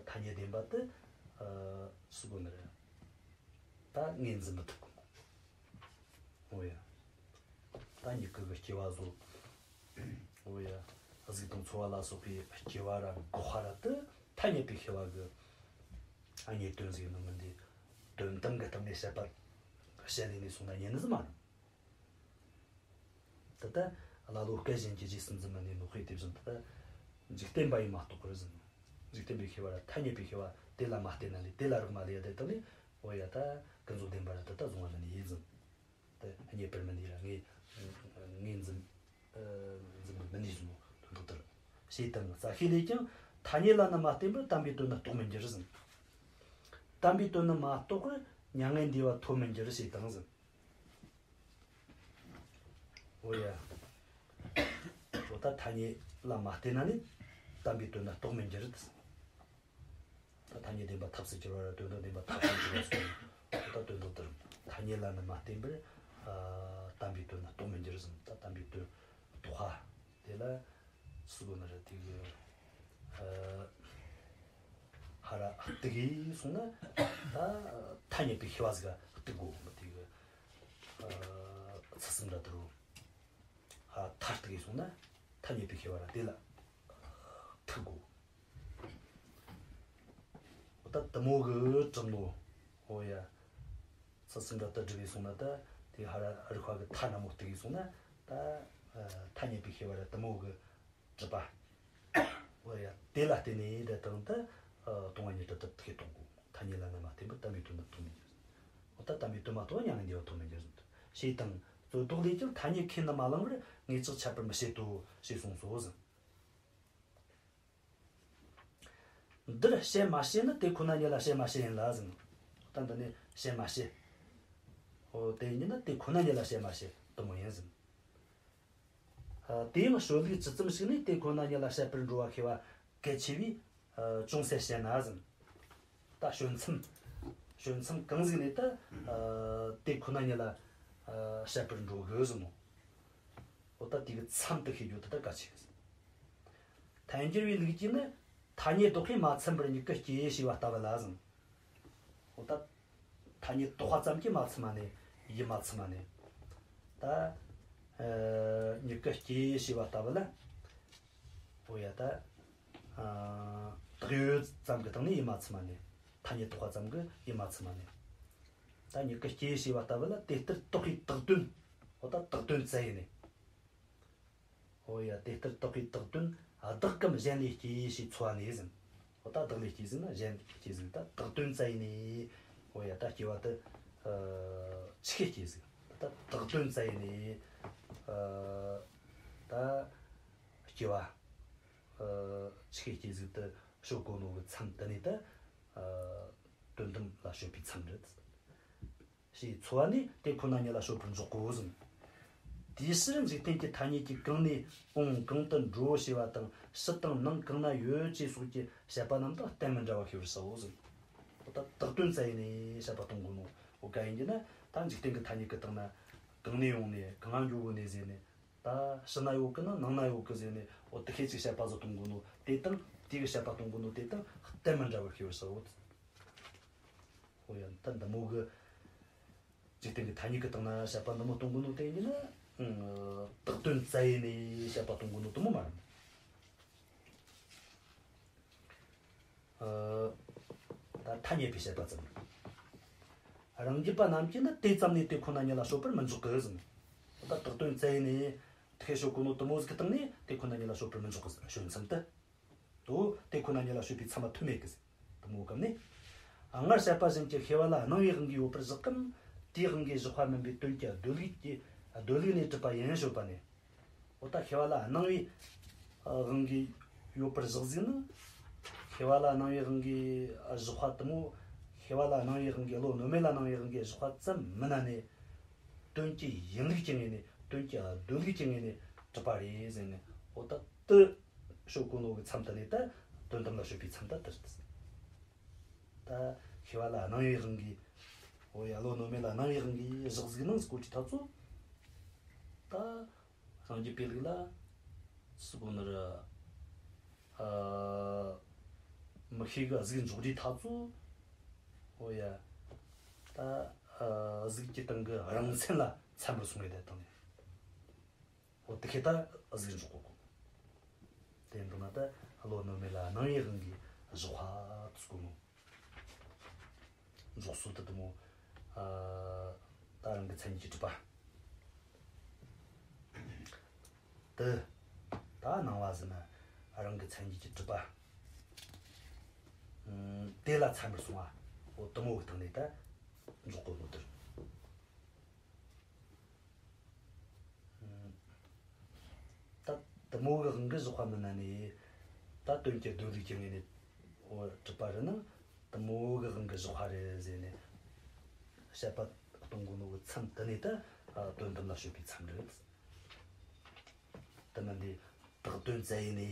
ཐ་སྙད་བདེན་པ་དེ་ཨ་སུ་གོ་ནི་རེད། ད་ངོས་འཛིན་མི་ཐུབ་གི། འོ་ཡ། ད་མྱུ་གུ་གི་སྐྱེ་བ་བཟོ། འོ་ཡ། གཟུགས་དང་ཚོར་བ་ལ་སོགས་པའི་སྐྱེ་བ་ར་འགོག་པ་ར་དེ་ཐ་སྙད་པའི་ཤེས་པ་གི་རྙེད་དོན་ཟིག་ནི་མིན་ཏེ། དོན་དམ་གི་སྟེང་ནས་བཤད་པ་བཤད་ལས་ནས་སོང་ན་རྙེད་ནི་ཟིག་མ་རེད། ད་ལྟ་ཀླ་ཀློ་སྐལ་གཞན་གྱིས་རྗེས་སུ་འཛིན་མི་ནུས་ནོ། དཔེ་དེ་བཞིན་དུ་ད་འཇིག་རྟེན་པ་ཡིས་མ་རྟོགས་པར་ཟེར། འཇིག་རྟེན་པའི་ཤེས་པ་ར་ཐ་སྙད་པའི་ཤེས་པ་དེ་ལ་མ་བརྟེན་ན་ལས། དེ་ལ་རག་མ་ལས་ཡ་དེ་དག་ལས། འོ་ཡ། ད་ཀུན་རྫོབ་བདེན་པ་ར་དེ་ད་བཟུང་བ་མི་ནུས་ཡིན་ཟེར། དེ་རྙེད་པར་མི་ནུས་ར་ངོས་ངོས་འཛིན་ཨ་འཛིན་པར་མི་ནུས་ཟེར་ནོ། དོན་དག་དེར། ཞེས་དང་། རྩ་ཤེ་ལས་ཀྱང་ཐ་སྙད་ལ་ནི་མ་བརྟེན་པར་དམ་པའི་དོན་ནི་རྟོགས་མི་འགྱུར་ཟེར། དམ་པའི་དོན་ནི་མ་རྟོགས་པར་མྱ་ངན་འདས་པ་ཐོབ་མི་འགྱུར་ཞེས་དང་ཟེར། འོ་ཡ། འོ་ད་ཐ་སྙད་ལ་མ་བརྟེན་ན་ནི་དམ་པའི་དོན་ལ་རྟོགས་མི་འགྱུར། ད་ཐ་སྙད་བདེན་པ་ཐབས་སུ་འགྱུར་བ་ར་དོན་དམ་བདེན་པ་ཐབས་སུ་འགྱུར་བ་སོགས། འོ་ད་དོན་དག་དེར་ཐ་སྙད་ལ་ནི་མ་བརྟེན་པར་ཨ་དམ་པའི་དོན་ལ་རྟོགས་མི་འགྱུར་ཟེར། ད་དམ་པའི་དོན་རྟོགས་པ་དེ་ལ་སུ་གོ་ནི་རེད། དེ་གི་ཨ་ཧ་ར་གཏུག་གི་སོང་ན་ད་ཐ་སྙད་པའི་ཤེས་པ་ཟིག་ག་གཏུག་གོ། དེ་གི་ཨ་ཚུལ་གསུམ་ར་དེ་རུ་ཧ་ར་མཐར་གཏུག་གི་སོང་ན་ཐ་སྙད་པའི་ཤེས་པ་ར་དེ་ལ་ཐུག་གོ། འོ་ད་དེ་མོ་གི་དྲང་ནོ། འོ་ཡ། ཚུལ་གསུམ་ར་དེ་སྒྲུབ་པའི་སོང་ན་ད་དེ་ཧ་ར་རིགས་པ་གི་མཐའ་ན་མོ་གཏུག་གི་སོང་ན་ད་ཨ་ཐ་སྙད་པའི་ཤེས་པ་ར་དེ་མོ་གི་གྲུབ་པ། འོ་ཡ། དེ་ལ་བརྟེན་ནས་དེ་དང་ད་ཨ་སྟོང་པ་ཉིད་དུ་དེ་ཐེ་གཏོགས་གོ། ཐ་སྙད་ལ་ནི་མ་བརྟེན་པར་དམ་པའི་དོན་ནི་རྟོགས་མི་འགྱུར། འོ་ད་དམ་པའི་དོན་མ་རྟོགས་པར་མྱ་ངན་འདས་པ་ཐོབ་མི་འགྱུར་ཟེར། ཞེས་དང་། རྩོད་ཟློག་ལས་ཀྱང་ཐ་སྙད་ཁས་ནི་མ་བླངས་པར་ངེས་ཅག་འཆད་པར་མི་བྱེད་དོ་ཞེས་གསུངས་སོ་ཟེར། འདིར་བཤད་མ་བཤད་ནི་དེ་ཁོ་ན་ཉིད་ལ་བཤད་མ་བཤད་ཡིན་ལ་ཟེར། ད་འདི་ནི་བཤད་མ་བཤད། འོ་དེ་ཉིད་ནི་དེ་ཁོ་ན་ཉིད་ལ་བཤད་མ་བཤད་དེ་མོ་ཡིན་ཟེར། ཨ་དེ་ཡང་སྤྱོད་ལུགས་ཇི་ཙམ་ཞིག་ནས་དེ་ཁོ་ན་ཉིད་ལ་བཤད་པར་འགྲོ་བ་ཤེས་པ་གལ་ཆེ་བས། ཨ་ཅུང་ཟད་བཤད་ན་ཟེར། ད་སྤྱོད་མཚམས། སྤྱོད་མཚམས་གང་ཟིག་ནས་ད་ཨ་དེ་ཁོ་ན་ཉིད་ལ་ཨ་བཤད་པར་འགྲོ་དགོས་ཟེར་ནོ། འོ་ད་དེ་གི་མཚམས་དེ་ཤེས་རྒྱུ་དེ་ད་གལ་ཆེ་གི་ཟེར། ཐལ་འགྱུར་བའི་ལུགས་ཀྱིས་ནི་ཐ་སྙད་ལྡོག་པས་མ་ཚིམ་པར་མྱུ་གུ་སྐྱེ་ཞེས་པ་ལྟ་བུ་ལ་ཟེར། འོ་ད་ཐ་སྙད་ལྡོག་པ་ཙམ་གྱིས་མ་ཚིམ་མ་ནས་ཡིད་མ་ཚིམ་མ་ནས་ད་ཨ་མྱུ་གུ་སྐྱེ་ཞེས་པ་ལྟ་བུ་ལ། འོ་ཡ། ད་ཨ་བཏགས་ཡོད་ཙམ་གྱི་སྟེང་ནས་ཡིད་མ་ཚིམ་མ་ནས། ཐ་སྙད་ལྡོག་པ་ཙམ་གྱིས་ཡིད་མ་ཚིམ་མ་ནས། ད་མྱུ་གུ་སྐྱེ་ཞེས་པ་ལྟ་བུ་ལ་དེ་ལྟར་བཏགས་པའི་བཏགས་དོན། འོ་ད་བཏགས་དོན་བཙལ་ཡིན་ནས། འོ་ཡ། དེ་ལྟར་བཏགས་པའི་བཏགས་དོན་བདག་གམ་གཞན་ལས་སྐྱེས་ཞེས་འཚོལ་བ་ནས་ཟེར། འོ་ད་བདག་ལས་སྐྱེས་ཟེར་ན་གཞན་ལས་སྐྱེས་ཟེར། ད་བཏགས་དོན་བཙལ་ཡིན་ནས། འོ་ཡ། ད་སྐྱེ་བ་དེ་ཨ་ཆི་གེ་སྐྱེས་ཟིག་ད་བཏགས་དོན་བཙལ་ཡིན་ནས། ཨ་ད་སྐྱེ་བ་ཨ་ཆི་གེ་སྐྱེས་ཟིག་དེ་དཔྱོད་གོ་ནོ་གི་མཚམས་དེ་ནས་ད་ཨ་དོན་དམ་ལ་དཔྱོད་པའི་མཚམས་རེད། ཞེས་འཚོལ་བ་ནས་དེ་ཁོ་ན་ཉིད་ལ་དཔྱོད་པར་འཇོག་གོ་ཟེར། དེའི་ཕྱིར་འཇིག་རྟེན་གྱི་ཐ་སྙད་ཀྱིས་གང་ནས་འོང་གང་དུ་འགྲོ་ཞེས་པ་དང་ཕྱི་དང་ནང་གང་ན་ཡོད་ཅེས་སོགས་ཀྱི་བཤད་པ་རྣམས་དང་གཏན་མི་འདྲ་བ་ཤེས་པར་བྱའོ་ཟེར། འོ་ད་བཏགས་དོན་བཙལ་ཡིན་ནས་བཤད་པ་གཏོང་གོ་ནོ། འོ་ག་ཡིན་གྱི་ན་ད་འཇིག་རྟེན་གྱི་ཐ་སྙད་ཀྱི་སྟེང་ན་གང་ནས་ཡོང་ནས་གང་ང་འགྲོ་གོ་ནས་ཟེར་ནས། ད་ཕྱི་ན་ཡོད་གི་ན་ནང་ན་ཡོད་གི་ཟེར་ནས། འོ་དེ་ཁེ་ཅིག་བཤད་པ་ཟིག་གཏོང་གོ་ནོ། དེ་དང་ དེ་གི་བཤད་པ་གཏོང་གི་ནོ་དེ་དང་གཏན་མི་འདྲ་བར་ཤེས་པར་བྱའོ། འོ་ཡ། ད་འདི་མོ་གི་འཇིག་རྟེན་གྱི་ཐ་སྙད་ཀྱི་སྟེང་ན་བཤད་པ་འདི་མོ་གཏོང་གི་ནོ་དེ་ཡིན་ན། ཨང་། བཏགས་དོན་བཙལ་ཡས་ནས་བཤད་པ་གཏོང་གི་ནོ་དེ་མོ་མ་རེད། ཨ། ད་ཐ་སྙད་པའི་བཤད་པ་ཙམ། རང་རྒྱུད་པ་རྣམས་ཀྱིས་ནི་དེ་ཙམ་ནས་དེ་ཁོ་ན་ཉིད་ལ་ཕྱོགས་པར་མི་འཇོག་གི་ཟེར། ད་བཏགས་དོན་བཙལ་ནས་དེ་ཤོད་གོ་ནོ་དེ་མོ་ཟིག་གི་སྟེང་ནས་དེ་ཁོ་ན་ཉིད་ལ་ཕྱོགས་པར་མི་འཇོག་གི་ཟེར། དཔྱོད་མཚམས་དེ། དོ་དེ་ཁོ་ན་ཉིད་ལ་ཕྱོགས་པའི་ཚད་མ་ཐོན་མེད་གི་ཟེར། དེ་མོ་གམ་ནས། སྔར་བཤད་པ་བཞིན་གྱི་ཤེས་པ་ལ་སྣང་བའི་དབང་གིས་ཡོད་པར་བཞག་གམ། དེའི་དབང་གིས་བཞག་པ་མིན་པའི་དོན་གྱི་སྡོད་ལུགས་ཀྱི་སྡོད་ལུགས་ནས་གྲུབ་པ་ཡིན་ཞེས་ཤོད་པ་ནས། འོ་ད་ཤེས་པ་ལ་སྣང་བའི་དབང་གིས་ཡོད་པར་བཞག་ཟིག་ནི། ཤེས་པ་ལ་སྣང་བའི་དབང་གིས་བཞག་པ་དེ་མོ། ཤེས་པ་ལ་སྣང་བའི་དབང་གིས། བློ་རྣོ་མེད་ལ་སྣང་བའི་དབང་གིས་བཞག་པ་ཙམ་མིན་ན་ནི། དོན་གྱི་ཡིན་ལུགས་ཀྱི་ངོས་ནས། དོན་གྱི་སྡོད་ལུགས་ཀྱི་ངོས་ནས་གྲུབ་པ་རེད་ཟེར་ནས། འོ་ད་དེ་ཤོད་གོ་ནོ་གི་མཚམས་དེ་ནས་ད་དོན་དམ་ལ་ཕྱོགས་པའི་མཚམས་ད་དེ་རེད། ད་ཤེས་པ་ལ་སྣང་བའི་དབང་གིས། འོ་ཡ། བློ་རྣོ་མེད་ལ་སྣང་བའི་དབང་གིས་བཞག་ཟིག་ནང་ཟིག་གོ་ཅི་ཐག་ཚོ། ད་སངས་རྒྱས་པའི་ལུགས་ལ་སུ་གོ་ནི་ར། ཨ། མི་ཤེས་གི་གཟུགས་འཇོག་དུས་ཐག་ཚོ། འོ་ཡ། ད་ཨ་གཟུགས་ཀྱི་སྟེང་གི་རང་མཚན་ལ་འཚམ་པར་སོང་བའི་དེ་དང་ནི། འོ་དེ་ཁེ་ད་གཟུགས་འཇོག་གོ་གོ། དེ་འདུག་ན་ད་བློ་རྣོ་མེད་ལ་སྣང་བའི་དབང་གིས་བཞག་པ་དེ་སྐོར་ནོ། འཇོག་སྲོལ་དེ་དེ་མོ། ཨ། ད་རང་གི་མཚན་ཉིད་ཀྱིས་གྲུབ་པ། དེ་ད་སྣང་བ་ཟེར་ན་རང་གི་མཚན་ཉིད་ཀྱིས་གྲུབ་པ། ཨ། དེ་ལ་འཚམ་པར་སོང་བ། འོ་དེ་མོ་གི་སྟེང་ནས་ད་འཇོག་གོ་ནོ་དེ་རེད། ད་དེ་མོ་གི་དབང་གིས་བཞག་པ་མིན་ན་ནི། ད་དོན་གྱི་སྡོད་ལུགས་ཀྱི་ངོས་ནས། འོ་གྲུབ་པ་རེད་ན། དེ་མོ་གི་དབང་གིས་བཞག་པ་རེད་ཟེར་ནས་བཤད་པ་གཏོང་གོ་ནོ་གི་མཚམས་དེ་ནས་ད་དོན་དམ་ལ་ཕྱོགས་པའི་མཚམས་རེད། དེ་མིན་དེ་བཏགས་དོན་བཙལ་ཡས་ནས།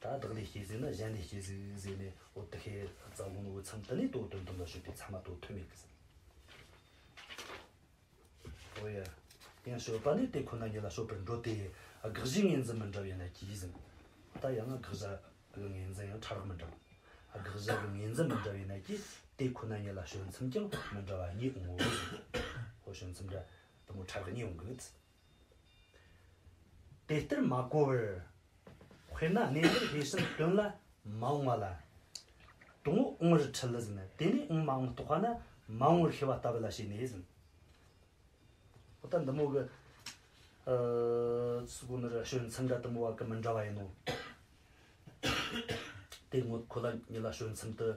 ད་བདག་ལས་སྐྱེས་ཟིག་ན་གཞན་ལས་སྐྱེས་ཟིག་ཟེར་ནས། འོ་དེ་ཁེ་བཙལ་གོ་ནོ་གི་མཚམས་དེ་ནས་དོ་དོན་དམ་ལ་ཕྱོགས་པའི་མཚམས་མ་གཏོགས་ཐོན་མེད་གི་ཟེར། འོ་ཡ། ཡང་ཞོལ་པ་ནས་དེ་ཁོ་ན་ཉིད་ལ་ཕྱོགས་པར་འགྲོ་སྟེ། དགག་གཞིའི་ངོས་འཛིན་མི་འདྲ་བས་ན་གྱིས་ཟེར། ད་ཡང་ན་དགག་བྱ་གི་ངོས་འཛིན་ཡང་ཕྲ་རགས་མི་འདྲ་བ། དགག་བྱ་གི་ངོས་འཛིན་མི་འདྲ་བས་ན་གྱིས། དེ་ཁོ་ན་ཉིད་ལ་ཕྱོགས་མཚམས་ཀྱང་མི་འདྲ་བ་གཉིས་འོང་ངོ་ཟེར། འོ་ཕྱོགས་མཚམས་འདྲ་དེ་མོ་ཕྲ་རགས་གཉིས་འོང་གི། དེ་ལྟར་མ་གོ་བར། དཔེར་ན་གནས་འདིར་ལྷས་བྱིན་དོན་ལ་མ་འོང་བ་ལ། དང་པོ་འོང་བར་འཁྲུལ་ཟེར་ན། དེ་ནས་འོང་མ་འོང་རྟོགས་པ་ན། མ་འོང་བར་ཤེས་པ་ལྟ་བུ་ལ་བྱས་ནས་ཟེར། འོ་ད་འདི་མོ་གི། ཨ། སུ་གོ་ནི་ར་ཕྱོགས་མཚམས་འདྲ་དེ་མོ་བ་གི་མི་འདྲ་བ་ཡིན་ནོ། དེ་ངོ་ཁོ་ལ་ཉིད་ལ་ཕྱོགས་མཚམས་དེ་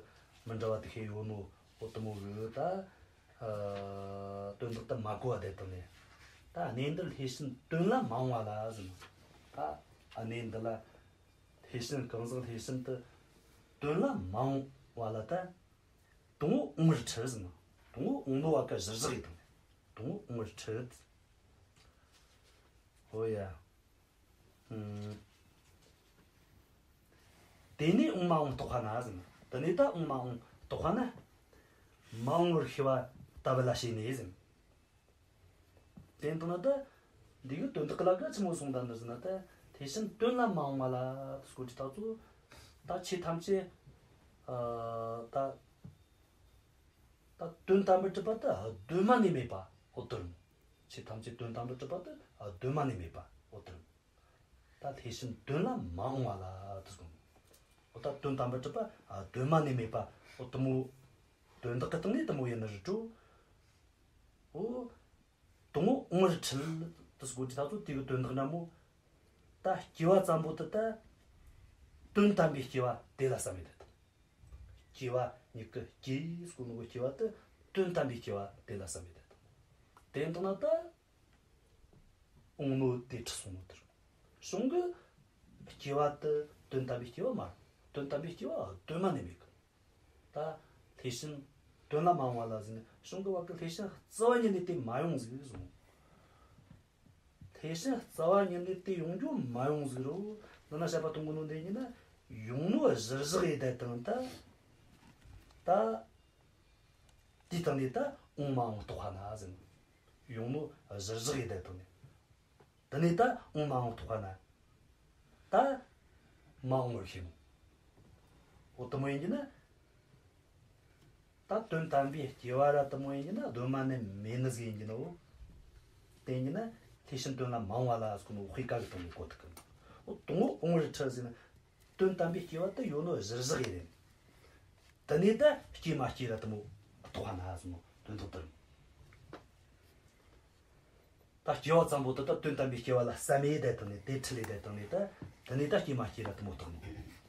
མི་འདྲ་བ་དེ་ཤེས་ཡོད་ནོ། འོ་དེ་མོ་གི་ད། ཨ། དོན་དག་དེ་མ་གོ་བ་དེ་དང་ནས། ད་གནས་འདིར་ལྷས་བྱིན་དོན་ལ་མ་འོང་བ་ལ་ཟེར་ན། ད་གནས་འདི་ལ་ལྷས་བྱིན་གང་ཟག་ལྷས་བྱིན་དེ་དོན་ལ་མ་འོང་བ་ལ་ད། དང་པོ་འོང་བར་འཁྲུལ་ཟེར་ན། དང་པོ་འོང་ནོ་བ་ཀ་གཞིར་བཞག་ཡིན་དང་། དང་པོ་འོང་བར་འཁྲུལ། འོ་ཡ། ཨུམ། དེ་ནས་འོང་མ་འོང་རྟོགས་པ་ན་ཟེར་ན། དེ་ནས་ད་འོང་མ་འོང་རྟོགས་པ་ན། མ་འོང་བར་ཤེས་པ་ལྟ་བུ་ལ་བྱས་ནས་ཟེར་ན། དེ་ལྟ་ན་ད། འདི་གི་དོན་དག་གི་ལ་ག་ཆི་མོ་གསུངས་ད་འདི་ཟེར་ན། ད་ལྷས་བྱིན་དོན་ལ་མ་འོང་བ་ལ་སྐོར་གྱི་ཐག་ཚོ། ད་ཆོས་ཐམས་ཅད། ཨ། ད། ད་དོན་དམ་པར་གྲུབ་པ་དེ་གདོད་མ་ནས་མེད་པ་འོ་དེ་རེད། ཆོས་ཐམས་ཅད་དོན་དམ་པར་གྲུབ་པ་དེ་གདོད་མ་ནས་མེད་པ་འོ་དེ་རེད། ད་ལྷས་བྱིན་དོན་ལ་མ་འོང་བ་ལ་དེ་གསུངས། འོ་ད་དོན་དམ་པར་གྲུབ་པ་གདོད་མ་ནས་མེད་པ་འོ་དེ་མོ། དོན་དག་གི་སྟེང་ནས་དེ་མོ་ཡིན་ནི་རེད་དྲོ། འོ། དང་པོ་འོང་བར་འཁྲུལ་དེ་སྐོར་གྱི་ཐག་ཚོ་དེ་གི་དོན་དག་འདྲ་མོ། ད་སྐྱེ་བ་ཙམ་པོ་དེ་ད། དོན་དམ་པའི་སྐྱེ་བ་དེ་ལ་བསམ་མེད་དེ་དང་། སྐྱེ་བ་མྱུ་གུ་སྐྱེས་སྐོར་ནོ་གི་སྐྱེ་བ་དེ་དོན་དམ་པའི་སྐྱེ་བ་དེ་ལ་བསམ་མེད་དེ་དང་། དེ་འདྲ་ན་ད། འོང་ནོ་དེ་འཁྲུལ་སོང་ནོ་དེ་རེད། གཞུང་གི་སྐྱེ་བ་དེ་དོན་དམ་པའི་སྐྱེ་བ་མ་རེད། དོན་དམ་པའི་སྐྱེ་བ་གདོད་མ་ནས་མེད་གི། ད་ལྷས་བྱིན་དོན་ལ་མ་འོང་བ་ལ་ཟེར་ནས། གཞུང་གི་བར་གི་ལྷས་བྱིན་རྩ་བ་ཉིད་ནས་དེ་མ་ཡོང་ཟིག་གསུངས། ལྷས་བྱིན་རྩ་བ་ཉིད་ནས་དེ་ཡོང་རྒྱུ་མ་ཡོང་ཟིག་རོ། འདི་ན་བཤད་པ་གཏོང་གི་ནོ་འདི་ཡིན་ན། ཡོང་ནོ་གཞིར་བཞག་ཡེ་དེ་དང་ད། ད། དེའི་སྟེང་ནས་ད་འོང་མ་འོང་རྟོགས་པ་ན་ཟེར་ནས། ཡོང་ནོ་གཞིར་བཞག་ཡེ་དེ་དང་ནས། དེ་ནས་ད་འོང་མ་འོང་རྟོགས་པ་ན། ད་མ་འོང་བར་ཤེས་ནོ། འོ་དེ་མོ་ཡིན་གྱི་ན། ད་དོན་དམ་པའི་སྐྱེ་བ་ར་དེ་མོ་ཡིན་གྱི་ན་གདོད་མ་ནས་མེད་ནི་ཟིག་ཡིན་གྱི་ན། འོ་དེ་ཡིན་གྱི་ན་ལྷས་བྱིན་དོན་ལ་མ་འོངས་པ་ལ་ཟེར་གོ་ནོ་དཔེ་ཀ་གི་སྟེང་ནས་གོ་ཐུབ་གི། འོ་དང་པོ་འོང་བར་འཕྲལ་ཟེར་ན། དོན་དམ་པའི་སྐྱེ་བ་དེ་ཡོད་ནོ་གཞིར་བཞག་ཡིན། དེ་ནས་ད་སྐྱེ་མ་སྐྱེ་ར་དེ་མོ་རྟོགས་པ་ན་ཟེར་ནོ་དོན་དག་དེ་རེད། ད་སྐྱེ་བ་ཙམ་པོ་དེ་ད་དོན་དམ་པའི་སྐྱེ་བ་ལ་བསམ་ཡས་བསྡད་བཏང་ནས་དེ་ཁྲིད་ལས་བསྡད་བཏང་ནས་ད་དེ་ནས་ད་སྐྱེ་མ་སྐྱེ་ར་དེ་མོ་རྟོགས་ནས།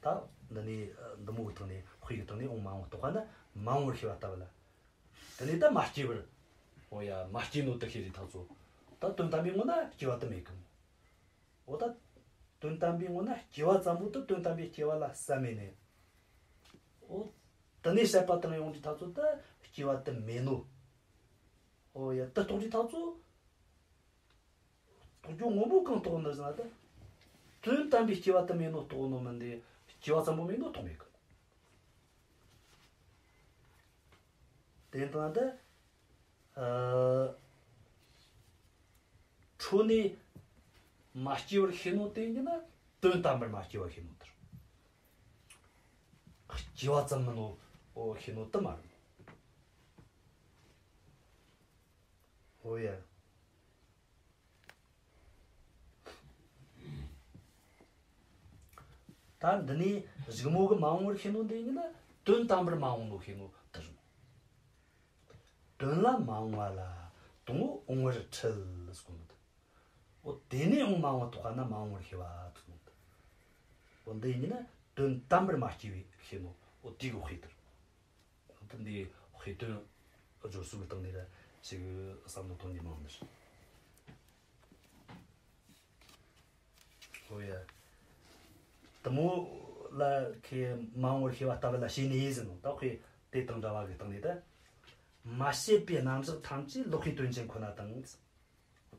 ད་འདི་ནས་འདི་མོ་གི་སྟེང་ནས་དཔེ་གི་སྟེང་ནས་འོང་མ་འོང་རྟོགས་པ་ན་མ་འོངས་པར་ཤེས་པ་ལྟ་བུ་ལ། དེ་ནས་ད་མ་སྐྱེས་པར། འོ་ཡ་མ་སྐྱེས་ནོ་དེ་ཤེས་རིགས་ཐག་ཚོ། ད་དོན་དམ་པའི་ངོ་ན་སྐྱེ་བ་དེ་མེད་གི། འོ་ད་དོན་དམ་པའི་ངོ་ན་སྐྱེ་བ་ཙམ་པོ་དེ་དོན་དམ་པའི་སྐྱེ་བ་ལ་བསམ་མེད་ནས། འོ་དེ་ནས་བཤད་པ་དང་ཡོང་དུས་ཐག་ཚོ་ད་སྐྱེ་བ་དེ་མེད་ནོ། འོ་ཡ་དེ་རྟོགས་དུས་ཐག་ཚོ། རྟོགས་རྒྱུ་སྔོན་པོ་གང་རྟོགས་ནི་ཟེར་ན་ད། དོན་དམ་པའི་སྐྱེ་བ་དེ་མེད་ནོ་རྟོགས་ནོ་མིན་ཏེ། སྐྱེ་བ་ཙམ་པོ་མེད་ནོ་རྟོགས་མེད་གི། དེ་ལྟ་ན་ད། ཨ། འཕྲོ་ནས་མ་སྐྱེས་པར་ཤེས་ནོ་དེ་ཡིན་ན་དོན་དམ་པར་མ་སྐྱེས་པ་ཤེས་ནོ་དེ་རེད། སྐྱེ་བ་ཙམ་མིན་ནོ་ཤེས་ནོ་དེ་མ་རེད། འོ་ཡ། ད་འདི་ནས་གཞུག་མོ་གི་མ་འོངས་པར་ཤེས་ནོ་འདི་ཡིན་ན་དོན་དམ་པར་མ་འོངས་ནོ་ཤེས་ནོ་དེ་རེད། དོན་ལ་མ་འོངས་པ་ལ་དང་པོ་འོང་བར་འཕྲལ་ཟེར་གོ་ནོ་དེ། འོ་དེ་ནས་འོང་མ་འོངས་རྟོགས་པ་ན་མ་འོངས་པར་ཤེས་པ་དེ་གོ་ནོ་དེ། འོ་འདི་ཡིན་ན་དོན་དམ་པར་མ་སྐྱེས་པའི་ཤེས་ནོ་འོ་དེ་གི་དཔེ་དེ་རེད། འདི་དཔེ་དོན་སྦྱོར་སྲོལ་གྱི་སྟེང་ནས་ར་ཞིག་བསམ་བློ་གཏོང་རྒྱུ་མང་ནི་རེད། ཨོ་ཡ། དེ་མོ་ལ་ཁོས་མ་འོངས་པར་ཤེས་པ་ལྟ་བུ་ལ་བྱས་ནས་ཟེར་ནོ། ད་དཔེ་དེ་དང་འདྲ་བ་གི་སྟེང་ནས་ད། མ་བྱས་པའི་རྣམ་གཞག་ཐམས་ཅད་ལོག་པའི་དོན་ཅན་ཁོ་ན་དང་།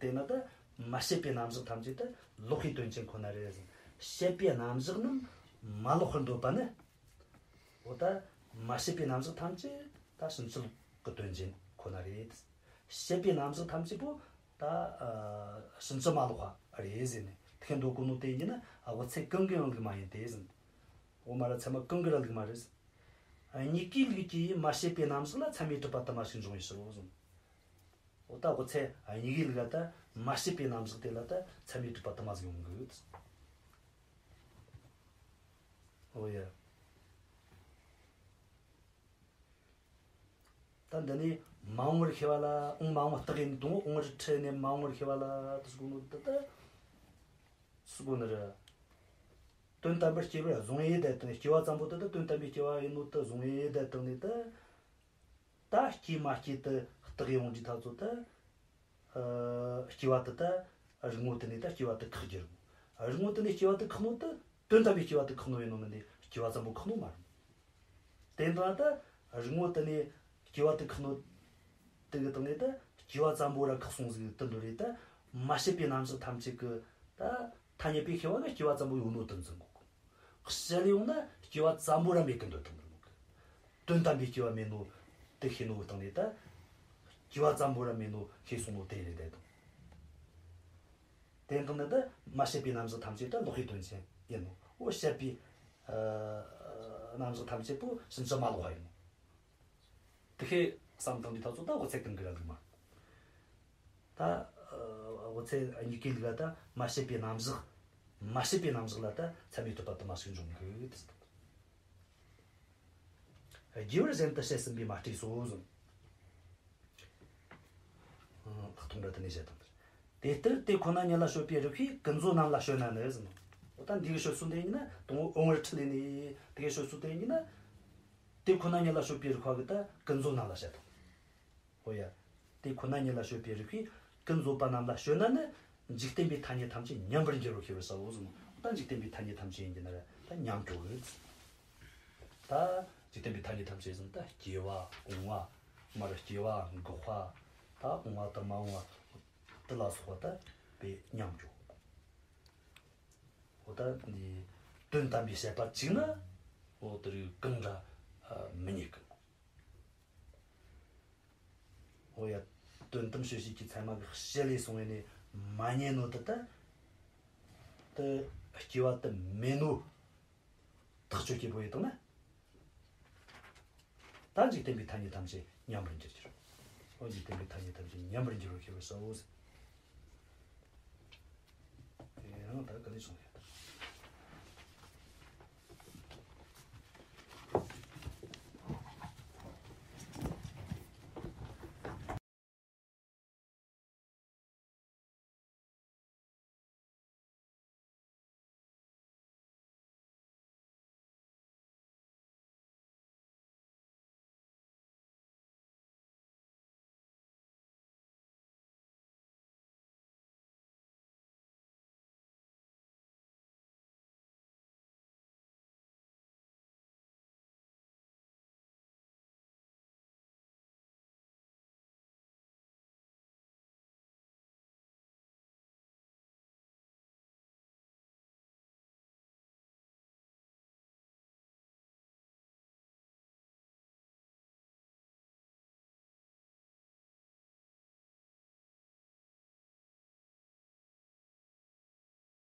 དེས་ན་ད་མ་བྱས་པའི་རྣམ་གཞག་ཐམས་ཅད་ད་ལོག་པའི་དོན་ཅན་ཁོ་ན་རེད་ཟེར། བྱས་པའི་རྣམ་གཞག་རྣམས་མ་ལོག་པར་འདོད་པ་ནི། འོ་ད་མ་བྱས་པའི་རྣམ་གཞག་ཐམས་ཅད་ད་ཕྱིན་ཅི་ལོག་གི་དོན་ཅན་ཁོ་ན་རེད། བྱས་པའི་རྣམ་གཞག་ཐམས་ཅད་པོ་ད་ཕྱིན་ཅི་མ་ལོག་པ་རེད་ཟེར་ནས་དེ་འདོད་གོ་ནོ་དེ་ཡིན་ན་འོ་ཚེ་གང་གི་ཡང་ལུགས་མ་ཡིན་ཏེ་ཟེར། འོ་མ་ར་ཚད་མ་གང་གི་ར་ལུགས་མ་རེད། གཉིས་ཀའི་ལུགས་ཀྱིས་མ་བྱས་པའི་རྣམ་གཞག་ལ་མཚན་མའི་གྲུབ་པ་དུ་མ་ཞིག་འབྱུང་བའི་ཕྱིར་རོ་གསུངས། འོ་ད་འོ་ཚེ་གཉིས་ཀའི་ལུགས་ལ་ད་མ་བྱས་པའི་རྣམ་གཞག་དེ་ལ་ད་མཚན་མའི་གྲུབ་པ་དུ་མ་ཟིག་ཡོང་གི། འོ་ཡ། ད་འདི་ནས་མ་འོངས་པར་ཤེས་པ་ལ་འོང་མ་འོངས་རྟགས་ཡིན་དང་འོངས་པར་ཁྲིད་ནས་མ་འོངས་པར་ཤེས་པ་ལ་དུ་སུ་གོ་ནོ་ད་ད་སུ་གོ་ནི་རེད། དོན་དམ་པར་སྐྱེ་བར་བཟུང་ཡས་བསྡད་དང་སྐྱེ་བ་ཙམ་པོ་དེ་ད་དོན་དམ་པའི་སྐྱེ་བ་ཡིན་ནོ་དེ་བཟུང་ཡས་བསྡད་དང་ནས་ད། ད་སྐྱེ་མ་སྐྱེ་དེ་བརྟགས་ཡོང་དུས་ཐག་ཚོད་ད། ཨ། སྐྱེ་བ་དེ་ད་རིག་ངོ་དེ་ནས་ད་སྐྱེ་བ་དེ་ཁེགས་རྒྱུ་རེད། རིག་ངོ་དེ་ནས་སྐྱེ་བ་དེ་ཁེགས་ནོ་དེ་དོན་དམ་པའི་སྐྱེ་བ་དེ་ཁེགས་ནོ་ཡིན་ནོ་མིན་ཏེ་སྐྱེ་བ་ཙམ་པོ་ཁེགས་ནོ་མ་རེད། དེ་འདྲ་ད་རིག་ངོ་དེ་ནས་སྐྱེ་བ་དེ་ཁེགས་ནོ་དེ་གི་སྟེང་ནས་ད་སྐྱེ་བ་ཙམ་པོ་ར་ཁེགས་སོང་ཟིག་དེ་འདྲ་རེད། ད་མ་བྱས་པའི་རྣམ་གཞག་ཐམས་ཅད་ཀྱི་ད་ཐ་སྙད་པའི་ཤེས་པ་ལ་སྐྱེ་བ་ཙམ་པོ་ཡོད་ནོ་དེ་འཛིན་དགོས། གཞི་ལ་ཡོང་ན་སྐྱེ་བ་ཙམ་པོ་ར་མེད་ཀི་འདོད་དང་འདོད་མོ་གི། དོན་དམ་པའི་སྐྱེ་བ་མེད་ནོ་དེ་ཤེས་ནོ་གི་སྟེང་ནས་ད། སྐྱེ་བ་ཙམ་པོ་ར་མེད་ནོ་ཤེས་སོང་ནོ་དེ་རེད་དེ་དང་། དེ་དང་ནི་ད་མ་བྱས་པའི་རྣམ་གཞག་ཐམས་ཅད་ད་ལོག་པའི་དོན་ཅན་ཡིན་ནོ། འོ་བྱས་པའི་ཨ་རྣམ་གཞག་ཐམས་ཅད་པོ་ཕྱིན་ཅི་མ་ལོག་པ་ཡིན་ནོ། དེ་ཁས་བསམ་བཏང་དུས་ཐག་ཚོད་ད་འོ་ཚེ་གང་གི་ར་ལུགས་མ། ད་འོ་ཚེ་གཉིས་ཀའི་ལུགས་ལ་ད་མ་བྱས་པའི་རྣམ་གཞག་མ་བྱས་པའི་རྣམ་གཞག་ལ་ད་མཚན་མའི་གྲུབ་པ་དུ་མ་ཞིག་འབྱུང་གི་དེ་ཟེར། རྒྱས་པར་གཞན་དུ་བཤད་ཟིན་པས་མ་སྤྲས་སོ་གསུངས། ལྷག་མཐོང་འདྲ་དེ་ནས་བཤད་དང་། དེ་ལྟར་དེ་ཁོ་ན་ཉིད་ལ་དཔྱོད་པའི་རིགས་པས་ཀུན་རྫོབ་རྣམས་ལ་དཔྱོད་ན་ནི་ཟེར་ནོ། འོ་ད་འདི་གི་དཔྱོད་ཚུལ་དེ་ཡིན་ན་དང་པོ་འོང་བར་ཁྲིད་ལས་ནས་དེ་གི་དཔྱོད་ཚུལ་དེ་ཡིན་ན། དེ་ཁོ་ན་ཉིད་ལ་དཔྱོད་པའི་རིགས་པ་གི་ད་ཀུན་རྫོབ་རྣམས་ལ་བཤད་དང་། འོ་ཡ། དེ་ཁོ་ན་ཉིད་ལ་དཔྱོད་པའི་རིགས་པས་ཀུན་རྫོབ་པ་རྣམས་ལ་དཔྱོད་ན་ནི། འཇིག་རྟེན་པའི་ཐ་སྙད་ཐམས་ཅད་མཉམ་པར་འགྱུར་བར་ཤེས་པར་བྱའོ་གསུངས། ད་འཇིག་རྟེན་པའི་ཐ་སྙད་ཐམས་ཅད་ཡིན་གྱི་ན་ར་ད་མཉམ་འགྲོ་གི། ད་འཇིག་རྟེན་པའི་ཐ་སྙད་ཐམས་ཅད་ཟེར་ན་ད་སྐྱེ་བ་འོང་བ་མར་སྐྱེ་བ་འགག་པ་ད་འོང་བ་དུ་མ་འོང་བ་དེ་ལ་སོགས་པ་ད་དཔེ་མཉམ་འགྲོ། འོ་ད་འདི་དོན་དམ་པའི་བཤད་པ་གཅིག་ན་འོ་དེ་རིགས་གང་འདྲ་མི་རྙེད་གི། འོ་ཡ། དོན་དམ་དཔྱོད་བྱེད་ཀྱི་ཚད་མ་གི་གཞི་ལས་སོང་བས་ནི་མ་རྙེད་ནོ་དེ་ད། དེ་སྐྱེ་བ་དེ་མེད་ནོ། ཐག་གཅོད་སྐྱེས་པོ་ཡིན་དང་ན། ད་འཇིག་རྟེན་པའི་ཐ་སྙད་ཐམས་ཅད་མཉམ་པར་འགྱུར་གྱི་རེད། འོ་འཇིག་རྟེན་པའི་ཐ་སྙད་ཐམས་ཅད་མཉམ་པར་འགྱུར་བར་ཤེས་པར་བྱའོ། དེ་རང་ད་ག་ལེ་སོང་ཡ།